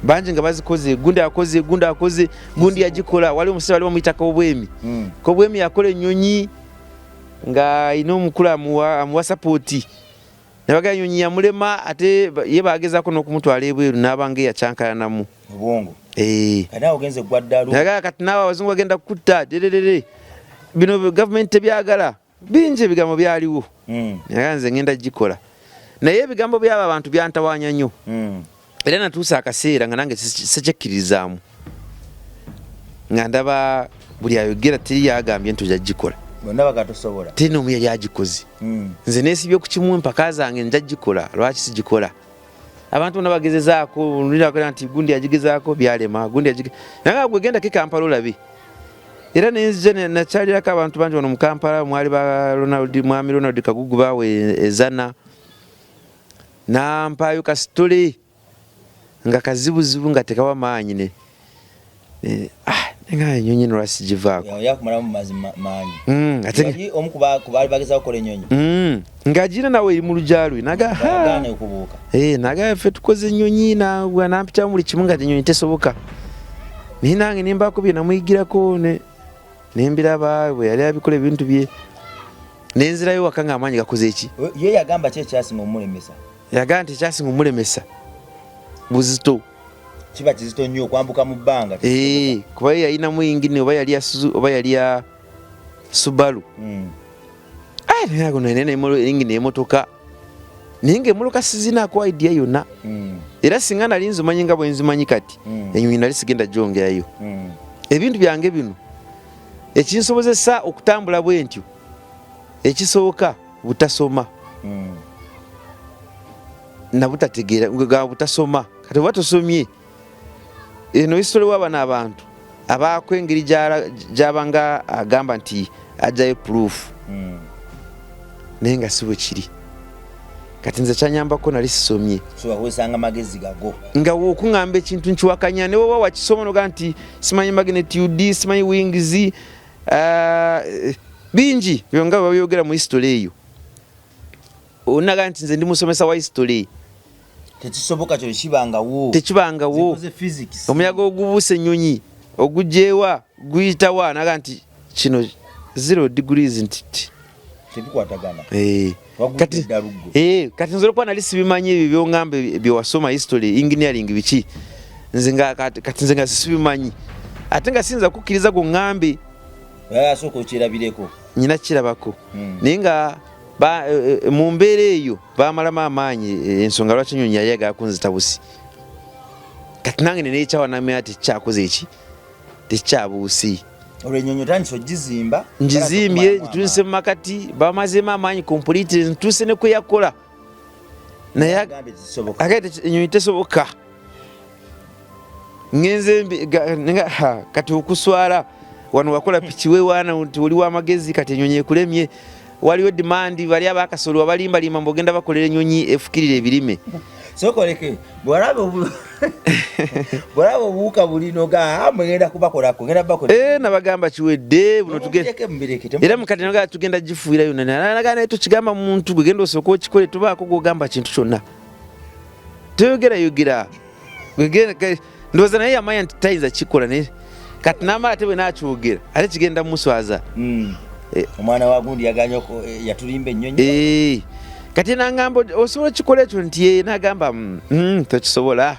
bangi nga bazikoze, gundi akoze, gundi akoze, gundi yagikola. Wali omusajja wali bamuyita Kobwemi. Kobwemi yakola ennyonyi nga alina omukulu amuwa support, nabaga ennyonyi yamulema, ate ye bagezaako n'okumutwala ebweru n'abanga eyakyankalanamu. Obwongo. Eh. Kati nawe ogenze gwa ddalu. Naga kati naawe abazungu bagenda kukutta dererere, bino gavumenti tebyagala, bingi ebigambo byaliwo. Naye nze ngenda gikola, naye ebigambo byabo abantu byantawanya nnyo. Era natuusa akaseera nga nange sikyekkiririzaamu, nga ndaba buli ayogera teri yagambye nti ojja gikola. Bonna bagatosobola. Teri n'omu yali agikoze. Nze neesibye ku kimu, empaka zange nja gikola, lwaki sigikola? Abantu bonna bagezezaako nulirakola nti gundi yagigezaako byalema, gundi yagige, naye nga gwe gendako e Kampala olabe. Era nenzija nakyalirako abantu bangi wano mu Kampala, mwali ba Ronald, mwami Ronald Kagugu bawe ezana nampaayo kasitole nga kazibuzibu nga tekawa maanyi ne ah, nga ennyonyi eno lwaki sigivaako? Yakumalamu mazzi maanyi. Ate Yali omu ku baali bagezaako okukola ennyonyi. Ng'agira nawe eri mu lujja lwe naga ha. Bagaana okubuuka. Eh, naga ffe tukoze ennyonyi nampitamu buli kimu nga ennyonyi tesoboka, naye nange nembaako bye namuyigirako nembiraba bwe yali abikola ebintu bye, nenzirayo waka ng'amaanyi gakoze eki. Ye yagamba ki ekyasinga omulemesa? Yagamba nti ekyasinga omulemesa buzito. Kiba kizito nnyo okwambuka mu bbanga. Eh, kuba ye yalinamu yingini, oba yali ya Suzu oba yali ya Subaru. Ah, naye ago naye yingini emotoka, naye ng'emmotoka sizinaako idea yonna. Era singa nali nzimanyi nga bwe nzimanyi kati, enyonyi nali sigenda gyongerayo. Ebintu byange bino ekinsobozesa okutambula bwe ntyo, ekisooka butasoma nabutategeera ga butasoma. Kati oba tosomye eno history w'abano abantu abaako engeri gy'abanga agamba nti ajjayo proof, naye nga si bwe kiri. Kati nze kyanyambako nali sisomye. So wakozesanga magezi gago. Nga wokuŋŋamba ekintu nkiwakanya, ne woba wakisoma noga nti simanyi magnitude, simanyi wings, bingi byonga babyogera mu history eyo, onaga nti nze ndi musomesa wa history. Tekisoboka kyo, kibangawo. Tekibangawo. Zikoze physics. Omuyaga ogubuusa ennyonyi ogugyewa guyitawa? Naga nti kino 0 degrees nti Tebikwatagana. Eh, Wagudde kati eddalu ggwe. Eh, kati nze olwokuba nali sibimanyi ebyo byoŋŋamba byewasoma history, engineering, biki, nze nga kati nze nga sibimanyi, ate nga siyinza kukkiriza gwoŋŋambe. Asooka okyerabireko. Nyina kirabako. Naye nga mu mbeera eyo bamalamu amaanyi, ensonga lwaki ennyonyi yali yagala kunzita busi. Kati nange nenekyawa namanya tekikyakoze eki, tekikyabuusi. Olwo ennyonyi otandise ogizimba. Ngizimbye, ntuuse mu makati, bamazeemu amaanyi complete, ntuuse ne kweyakola, naye Agambye tekisoboka. Agambye ennyonyi tesoboka. Ngenze kati okuswala wano wakola piki wewaana nti oli w'amagezi, kati ennyonyi ekulemye. Waliwo demand, bali abakasolo babalimbalimba mbu ogenda bakolera ennyonyi efukirira ebirime. Sooka oleke, bw'olaba obuwuka bulino ga mwegenda kubakolako, ngenda bakola. Eh, nabagamba kiwedde buno tugende. Mubireke, mubireke. Era mukati naga tugenda gifuira yonna, naga naye tukigamba muntu gwe genda osooka okikole, tubaako gwogamba kintu kyonna toyogera yogera. Ndowooza naye yamanya nti tayinza kikola, naye kati namala ate bwe nakyogera ate kigenda muswaza. Omwana wa gundi yaganye yatulimba ennyonyi. Eh, Kati nangamba, "Osobola okikola ekyo?" Nti ye nagamba, tokisobola."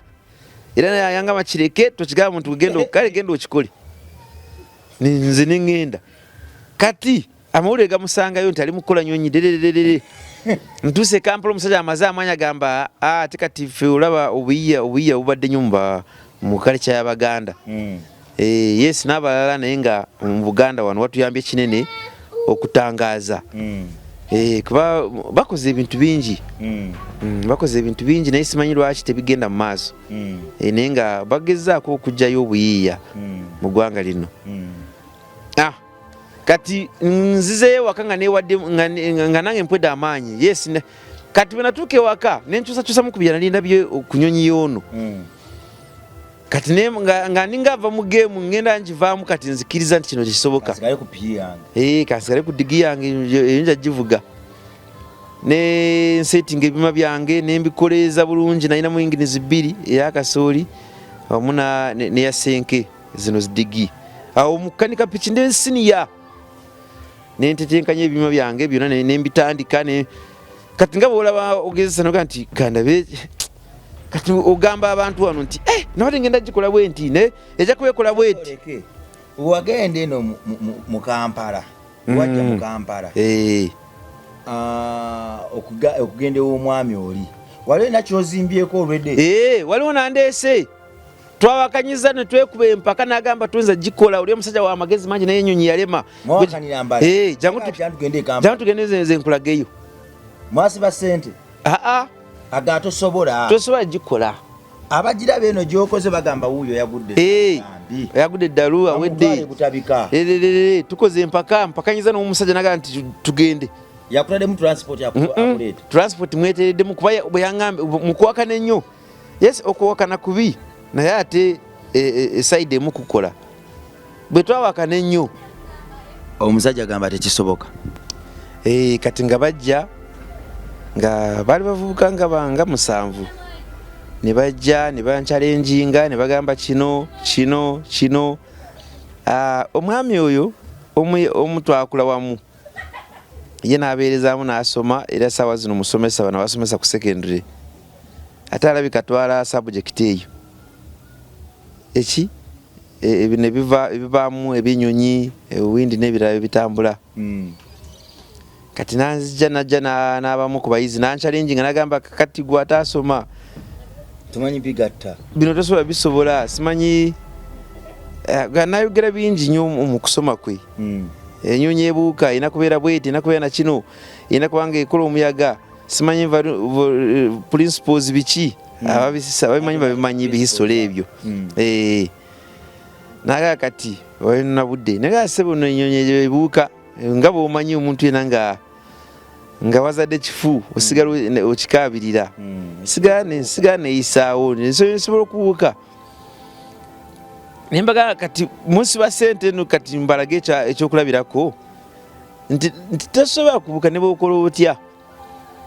Era yangamba, "Kireke, tokigamba muntu, genda kale genda okikole." Nze neŋŋenda. Kati amawulire gamusangayo nti ali mukukola nyonyi derererere. Ntuuse Kampala, omusajja amaze amaanyi, agamba, "Ah, ate kati ffe olaba obuyiya bubadde nnyo mu kaleca y'Abaganda." Yes, n'abalala, naye nga mu Buganda wano watuyambye kinene okutangaaza. Kuba bakoze ebintu bingi. Bakoze ebintu bingi, naye simanyi lwaki tebigenda mu maaso. Naye nga bagezaako okuggyayo obuyiiya mu ggwanga lino. Ah, kati nzizeyo ewaka nga newadde nga nange mpwedde amaanyi. Yes, kati bwe natuuka ewaka nenkyusakyusamu ku bye nali ndabye ku nyonyi y'ono. Kati nga ninga ava mu game, ngenda ngivaamu. Kati nzikiriza nti kino kisoboka. Kasigale ku piki yange. Kasigale ku digi yange, eyo nja givuga. Ne nsetinga ebyuma byange nembikoleeza bulungi. Nalinamu engines bbiri, eyakasooli wamu neya senke, zino zidigi. Awo mukanika piki ndi siniya, nentetenkanya ebyuma byange byonna nembitandika. Kati nga bwolaba ogezesa noga nti kandabe. Kati ogamba abantu wano nti, "Nabadde ngenda gikola bwe nti, naye ejja kuba ekola bweti." Oleke. Wagenda eno mu Kampala, wajja mu Kampala, okugenda ew'omwami oli, wali olina kyozimbyeko olwedde? Waliwo nandeese, twawakanyiza ne twekuba empaka, n'agamba tuyinza gikola, oli omusajja wa magezi mangi, naye enyonyi yalema. Mwawakanira mbala. Jangu tugende e Kampala. Jangu tugende, nze nkulageyo. Mwasiba ssente? Aa. Aga tosobola. Tosobola gikola. Abagiraba eno gyokoze bagamba, "Wuuyo yagudde." Bambi. Yagudde eddalu, awedde. Bamutwale Butabika. Ererere, tukoze empaka, mpakanyiza n'omusajja, naga nti tugende. Yakutaddemu transport akuleeta? Transport mwetereddemu, kuba bwe yaŋŋambye mukuwakana ennyo. Yes, okuwakana kubi, naye ate e side emu kukola. Bwe twawakana ennyo, omusajja agamba tekisoboka. Kati nga bajja, nga baali bavubuka nga banga 7, ne bajja ne banchallenginga ne bagamba kino kino kino. Ah, omwami oyo omu twakula wamu, ye n'abeerezaamu n'asoma, era saawa zino musomesa, bano basomesa ku secondary, ate alabika twala subject eyo eki bino ebivaamu ebinyonyi, ewindi n'ebirala ebitambula. Kati nanzija najja n'abamu ku bayizi nanchallenginga, nagamba, "Kati gwe ataasoma tumanyi bigatta." "Bino tosobola bisobola." Simanyi, nayogera bingi nnyo mu kusoma kwe. Enyonyi ebuuka erina kubeera bweti, erina kubeera na kino, erina kuba nga ekola omuyaga, simanyi principles biki. Ababisisa ababimanyi babimanyi bihistory ebyo. Nagaa kati olina budde, naye sebo no enyonyi ebuuka nga bw'omanyi omuntu yena nga wazadde kifu, osigala okikaabirira. Sigala neyisaawo, nsobola okubuuka. Nembaga kati musiba sente eno, kati mbalage ekyokulabirako nti tosobola kubuuka ne bwokola otya,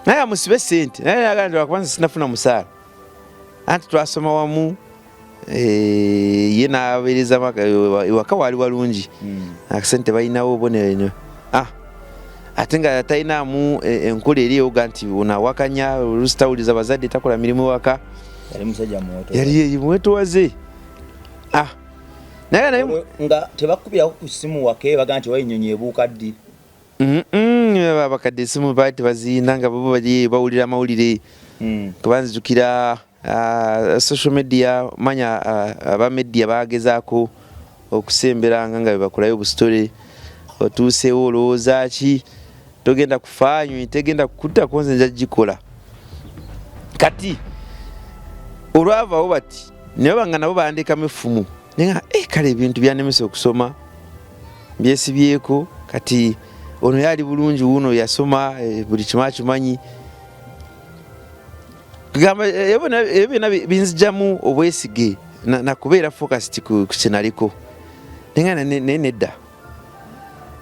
naye musibe sente. Naye nagaa nti lwakuba nze sinafuna musaala, anti twasoma wamu. Ye n'abeereza ewaka waali walungi, akasente balinawo obonero, ate nga talinaamu enkola eri ewoga nti ono awakanya, oluusi tawuliza bazadde, takola mirimu ewaka. Yali musajja muwoto. Yali mwetowaze. Naye nga tebakubirako ku ssimu wake baga nti owa ennyonyi ebuuka ddi? Abakadde esimu baali tebaziyina, nga bo bali bawulira amawulire. Kuba nzijukira, social media manya, aba media bagezaako okusemberanga nga bebakolayo obusitole, otuusewo olowooza ki, togenda kufa, nyonyi tegenda kukutta, konze nja gikola. Kati olwavaawo bati naye banga nabo bandekamu effumu, naye nga kale ebintu byanemesa okusoma byesibyeko. Kati ono yali bulungi, wuno yasoma, buli kimu akimanyi. Gamba ebyo byonna binzijamu obwesige nakubeera focused ku kyenaliko, naye nga naye nedda.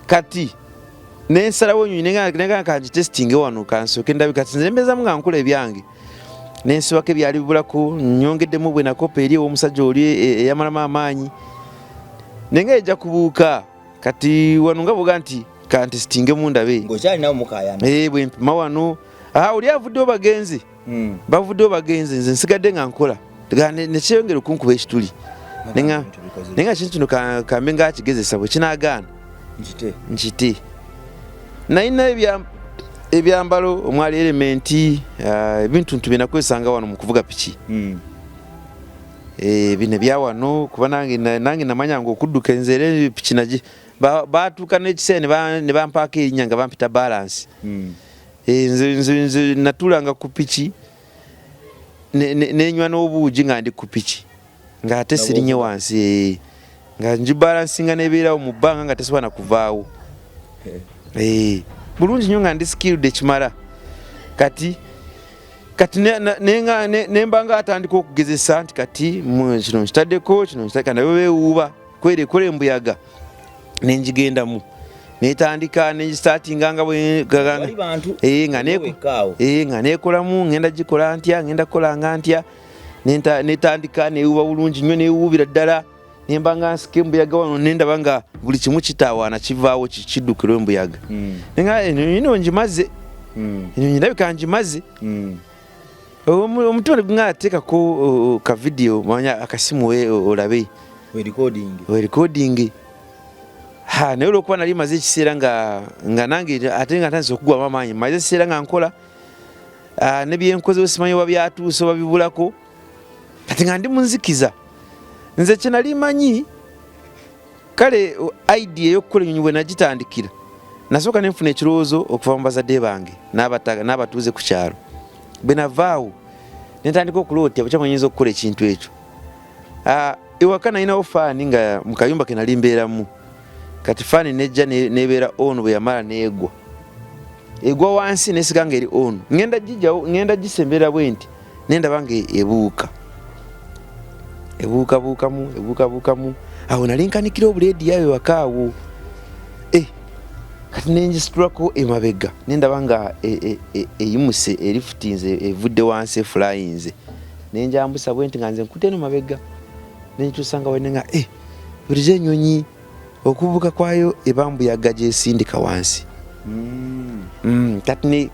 Kati nensalawo nyonyi, nenga kangitestinge wano, kansooke ndabe. Kati nze mbezamu nga nkola ebyange, nensibako ebyali bibulako, nyongeddemu bwe nakopa eri ew'omusajja oli eyamalamu amaanyi, naye nga ejja kubuuka. Kati wano nga boga nti kantestingemu ndabe. Ng'okyalinawo mukayana. Bwe mpima wano. Oli avuddewo bagenzi. Bavuddewo bagenzi, nze nsigadde nga nkola. Nekyeyongera okunkuba ekituli. Naye nga kintu kino kambe nga akigezesa bwe kinaagaana nkite. Nalina ebyambalo omwali elementi, ebintu bye nakozesanga wano mu kuvuga piki. Bino ebya wano kuba nange namanya nga okudduka nze era piki nagi baatuuka n'ekiseera ne bampaako erinnya nga bampita balance. Nze natuulanga ku piki nenywa n'obuugi nga ndi ku piki ng'ate sirinye wansi, nga ngibalansinga nebeerawo mu bbanga nga tesobola na kuvaawo. Bulungi nnyo nga ndi skilled ekimala. Kati nemba nga atandika okugezesa nti kati kino nkitaddeko, kino nkitaddeko, naye beewuuba kwera ekola embuyaga nengigendamu netandika nengistartinga nga nga nekolamu, ngenda gikola ntya, ngenda kukola nga ntya, netandika newuuba bulungi nnyo, newuubira ddala, nemba nga nsika embuyaga wano nendaba nga buli kimu kitaawaana kivaawo kiddukirwa embuyaga. Nga eno ngimaze, eno ndabika ngimaze. Omutima ne ateekako ka video, manya akasimu olabe we recording. Ha, naye olwokuba nali maze ekiseera nga nange ate nga ntandise okugwamu amaanyi, maze ekiseera nga nkola ne byenkoze simanyi oba byatuuse oba bibulako, kati nga ndi munzikiza. Nze kye nali manyi kale idea ey'okukola ennyonyi bwe nagitandikira, nasooka ne nfuna ekirowoozo okuva mu bazadde bange n'abatuuze ku kyalo. Bwe navaawo ne ntandika okuloota bukya bwe nyinza okukola ekintu ekyo. Ewaka nalinawo faani nga mu kayumba ke nali mbeeramu. Kati faani nejja nebeera on, bwe yamala neegwa, egwa wansi nesiga nga eri on. Ngenda gijjawo, ngenda gisemberera bwe nti nendaba nga ebuuka, ebuukabuukamu, ebuukabuukamu. Awo nali nkanikira obuleediyo awo ewaka awo. Kati nengisitulako emabega nendaba nga eyimuse, erifutinze, evudde wansi, efulayinze. Nenjambusa bwe nti nga nze nkute eno mabega, nenkyusa nga wenenga bulijjo ennyonyi okubuuka kwayo eba mbuyaga gyesindika wansi.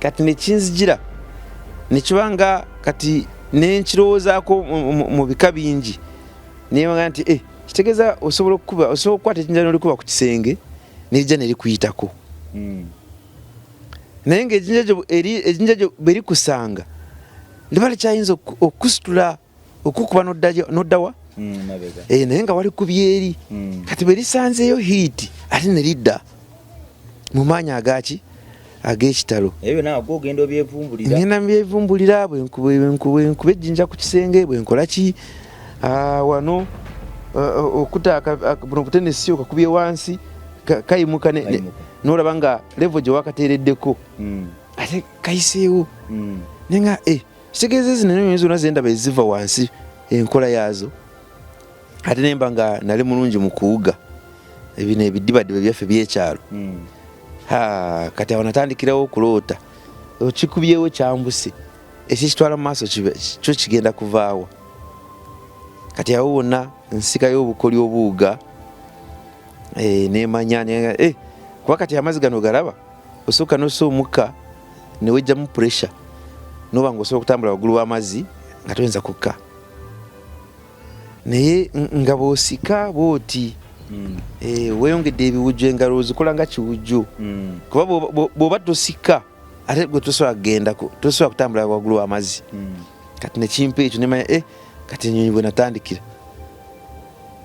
Kati nekinzijira nekiba nga kati nenkirowoozaako mu bika bingi, nebaga nti kitegeeza osobola okukuba, osobola okukwata ejjinja n'olikuba ku kisenge nerijja nerikuyitako. Naye ng'ejjinja gyo bwe likusanga liba likyayinza okusitula okukuba n'oddawa, naye nga walikubye eri. Kati bwe lisanzeeyo hiiti ate ne lidda mu maanyi agaki ag'ekitalo. Ngenda mbyevumbulira, bwe nkuba ejjinja ku kisenge, bwe nkola ki wano okuta buno butenesi okakubye wansi kayimuka, n'olaba nga level gye wakateereddeko ate kayiseewo. Naye nga kitegeeza zino ennyonyi zonna zendaba eziva wansi enkola yaazo. Ate nemba nga nali mulungi mu kuwuga ebino ebidibadiba byaffe by'ekyalo. Kati awo natandikirawo okuloota okikubyewo kyambuse, ekikitwala mu maaso kyo kigenda kuvaawa. Kati awo wonna nsikayo obukoli obuwuga, nemanya kuba kati amazzi gano galaba osooka n'ossa omukka ne wejjamu pressure, noba nga osobola okutambula waggulu w'amazzi nga toyinza kukka. Naye nga bw'osika bw'oti weeyongedde ebiwujjo, engalo ozikola nga kiwujjo, kuba bw'oba tosika ate gwe tosobola kugenda, tosobola kutambula waggulu w'amazzi. Kati nekimpa ekyo nemanya kati ennyonyi bwe natandikira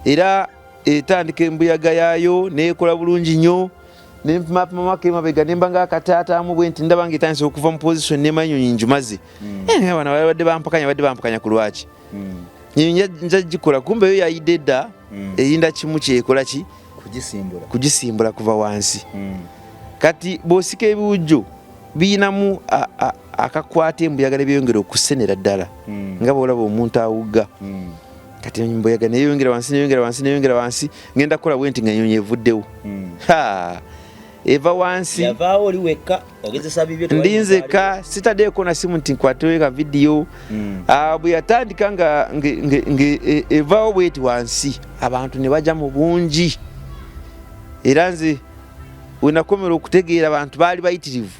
era etandika embuyaga yaayo neekola bulungi nnyo. Nempimapimamako emabega nemba nga akataataamu bwe nti ndaba nga etandise okuva mu position, nemanya ennyonyi ngimaze. Bano babadde bampakanya, badde bampakanya ku lwaki nja gikola, kumbe yo yayidde dda, erinda kimu kyekola ki kugisimbula kuva wansi. Kati bw'osika ebiwujjo biyinamu akakwata embuyaga ne byeyongera okusenera ddala nga bw'olaba omuntu awugga. Kati embuyaga neyongera wansi, neyongera wansi, neyongera wansi, ngenda kukola bwe nti nga ennyonyi evuddewo. Eva wansi ndi nzekka, sitaddeeko na simu nti nkwateyo ka vidiyo. Bwe yatandika nga evaawo bweti wansi, abantu ne bajja mu bungi. Era nze we nakomera okutegeera abantu baali bayitirivu.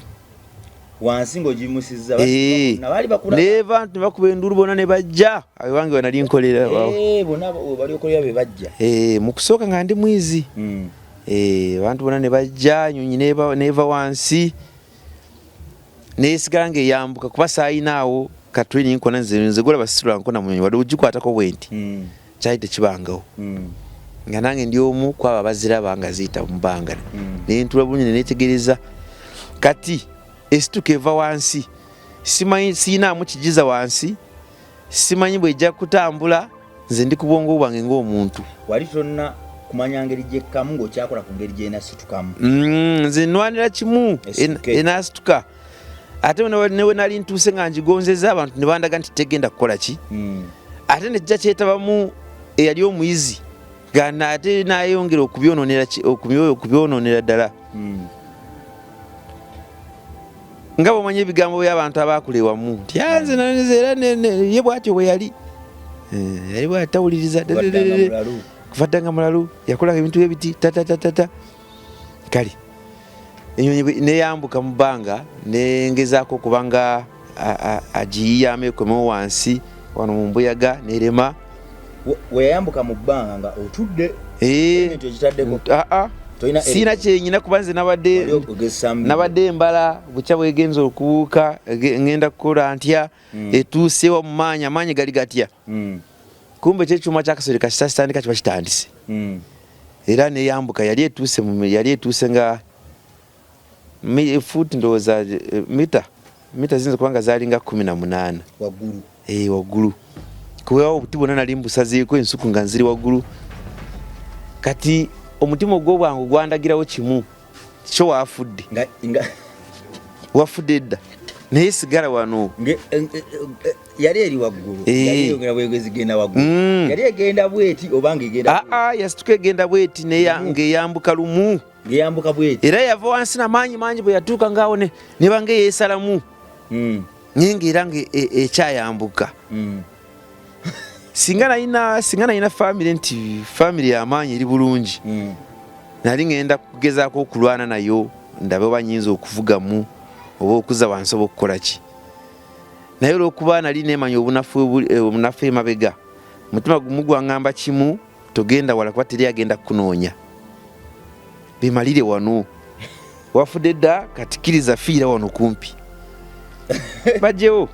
Wansi ng'ogiyimusizza, Eh. bali bakulaba. Neva nti bakuba enduulu bonna ne bajja ewange we nali nkolera. Eh, bonna bali okolera be bajja. Eh, mu kusooka nga ndi mwizi. Eh, abantu bonna ne bajja, enyonyi neva wansi nesigala ngaeyambuka kuba saayinaawo ka training kona. Nze golaba sisula nkona munyonyi wadde ogikwatako bwe nti kyali tekibangawo. Nga nange ndi omu kwabo abaziraba nga ziyita mu bbanga. Nentula bulungi nenetegereza kati esituka eva wansi, simanyi, siinaamu kigiza wansi, simanyi bwejja kutambula. Nze ndi ku bwongo bwange ng'omuntu. Wali tonna kumanya ngeri gyekkamu, ng'okyakola ku ngeri gyenasitukamu. Nze nwanira kimu. Esituke. Enasituka ate newe nali ntuuse nga ngigonzeza abantu ne bandaga nti tegenda kukola ki. Ate nejja kyetabamu eyali omuyizi nga ate nayongera okubyononera okubyononera ddala. Nga bwomanyi ebigambo by'abantu abakula ewamu nti, "Ah, nze nze era ye bwatyo bwe yali." Eh, yali bwatawuliriza. Kuva dda nga mulalu. Kuva dda nga mulalu, yakolanga ebintu ebiti tatatatata. Kale enyonyi neyambuka mu bbanga, nengezaako okubanga agiyiyamu ekomewo wansi wano mu mbuyaga, nerema. Weyayambuka mu bbanga nga otudde? Eh, Ekintu ekitaddeko? Ah, ah. Tolina Siina kyenyina kuba nze nabadde Wali ogezesa mu nabadde mbala bukya bwegenza okubuuka, ngenda kukola ntya? Etuusewa mu maanyi, amaanyi gali gatya? Kumbe ekyekyuma kyakasole kasita kitandika kiba kitandise. Era neyambuka, yali etuuse yali etuuse nga fuuti ndowooza mita ziyinza kuba nga zalinga 18. Waggulu. Eh, waggulu, kuba obuti bwonna nali mbusazeeko ensuku nga nziri waggulu. Kati omutima ogw'obwangu gwandagirawo kimu kyo, wafudde. Nga nga Wafudde edda, naye sigala wano. Yali eri waggulu? Eh. Yali eyongera bwegezi genda waggulu? Yali egenda bweti oba ng'egenda? Aa, yasituka egenda bweti ng'eyambuka lumu. Ng'eyambuka bweti. Era yava wansi namaanyi mangi, bwe yatuuka ngaawo nebanga eyeesalamu, naye ngaera nga ekyayambuka. Singa nalina famire, nti famire y'amaanyi eri bulungi, nali ngenda kugezaako okulwana nayo ndabe oba nyinza okuvugamu oba okuza wansi oba okukola ki. Naye olwokuba nali nemanya obunafu obunafu emabega, mutima gumu gwaŋŋamba kimu: togenda wala kuba teri agenda kukunoonya, bimalire wano. Wafudde dda, kati kkiriza fiira wano kumpi bajjewo.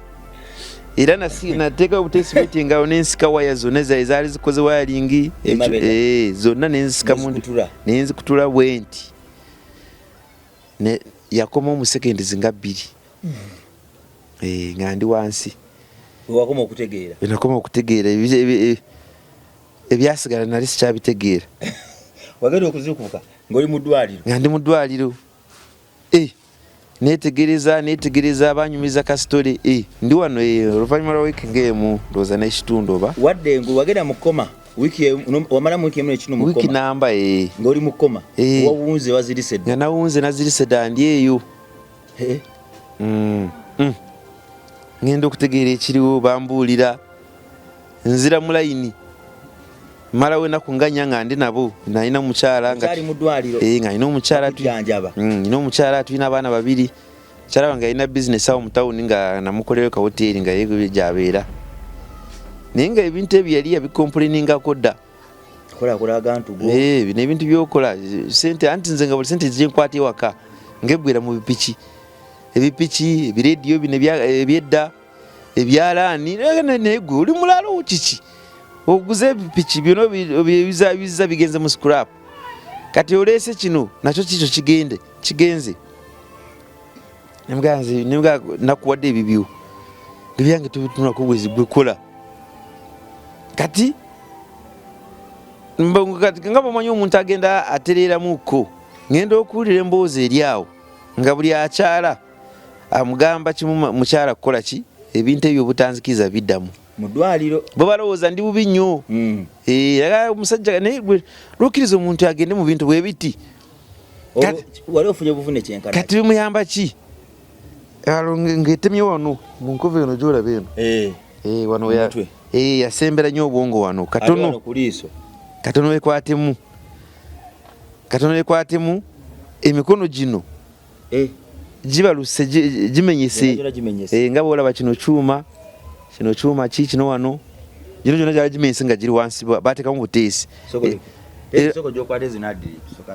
Era nateekawo obuteesi engalo nensika waya zonna ezaali zikoze wiring. Emabega. Eh, zonna nenzisikamu. Nozikutula. Nenzikutula bwe nti yakoma mu seconds nga 2. Eh, nga ndi wansi. Wewakoma okutegeera? Nakoma okutegeera. Ebyasigala nali sikyabitegeera. Wagenda okuzuukuka ng'oli mu ddwaliro? Nga ndi mu ddwaliro. Eh, netegereza netegereza, banyumiza ka story. Eh, ndi wano. Eh, oluvannyuma lwa wiiki ng'emu ndowooza n'ekitundu oba Wadde engu wagenda mu coma wiiki wamala mu wiiki emu n'ekitundu mu wiiki koma. Namba eh. Ng'oli mu coma? Eh. Wawunze, wazirise dda? Nga nawunze, nazirise dda, ndi eyo. Eh, Ngenda okutegeera ekiriwo, bambuulira nzira mu layini, malawo enaku nga nnya nga ndi nabo. Nalina omukyala nga Okyali mu ddwaliro? Eh, nga nina omukyala Bakujjanjaba? Nina omukyala, tulina abaana babiri. Mukyala wange alina bizinesi awo mu tawuni, nga namukolerayo kawoteeri nga ye gyabeera, naye nga ebintu ebyo yali yabicomplainingako dda. Kolakola agantu go. Eh, bino ebintu byokola sente, anti nze nga buli sente gyenkwata ewaka ngeggwera mu bipiki, ebipiki, ebirediyo bino ebyedda, ebyalaani. Naye gwe oli mulalo kiki oguze ebipiki byona biza bigenze mu scrap, kati oleese kino nakyo kikyo kigende kigenze. Nemugamba nakuwadde ebibyo, ebyange tubitunako bwezi, gwe kola. Kati kati nga bwomanyi omuntu agenda atereeramuko, ngenda okuwulira emboozi eri awo nga buli akyala amugamba kimu, mukyala kukola ki, ebintu ebyo obutanzikiriza biddamu. Mu ddwaliro? Bo balowooza ndi bubi nnyo. Eh, omusajja naye lwokkiriza omuntu agende mu bintu bwe biti. Wali ofunye obuvune kyenkana? Kati bimuyamba ki? Alo ng'etemye wano mu nkovu eno gy'olaba eno. Eh, Eh, wano Omutwe. Eh, yasembera nnyo obwongo wano. Ate Katono. Wano ku liiso? Katono ekwatemu, katono ekwatemu emikono gino. Eh, Gibaluse, gimenyese. Gyona gimenyese. Eh, nga bwolaba kino kyuma, kino kyuma ki kino wano, gino gyonna gyali gimenyese nga giri wansi, bateekamu buteesi. Soko Eh, soko gyokwata ezinaddiri soka.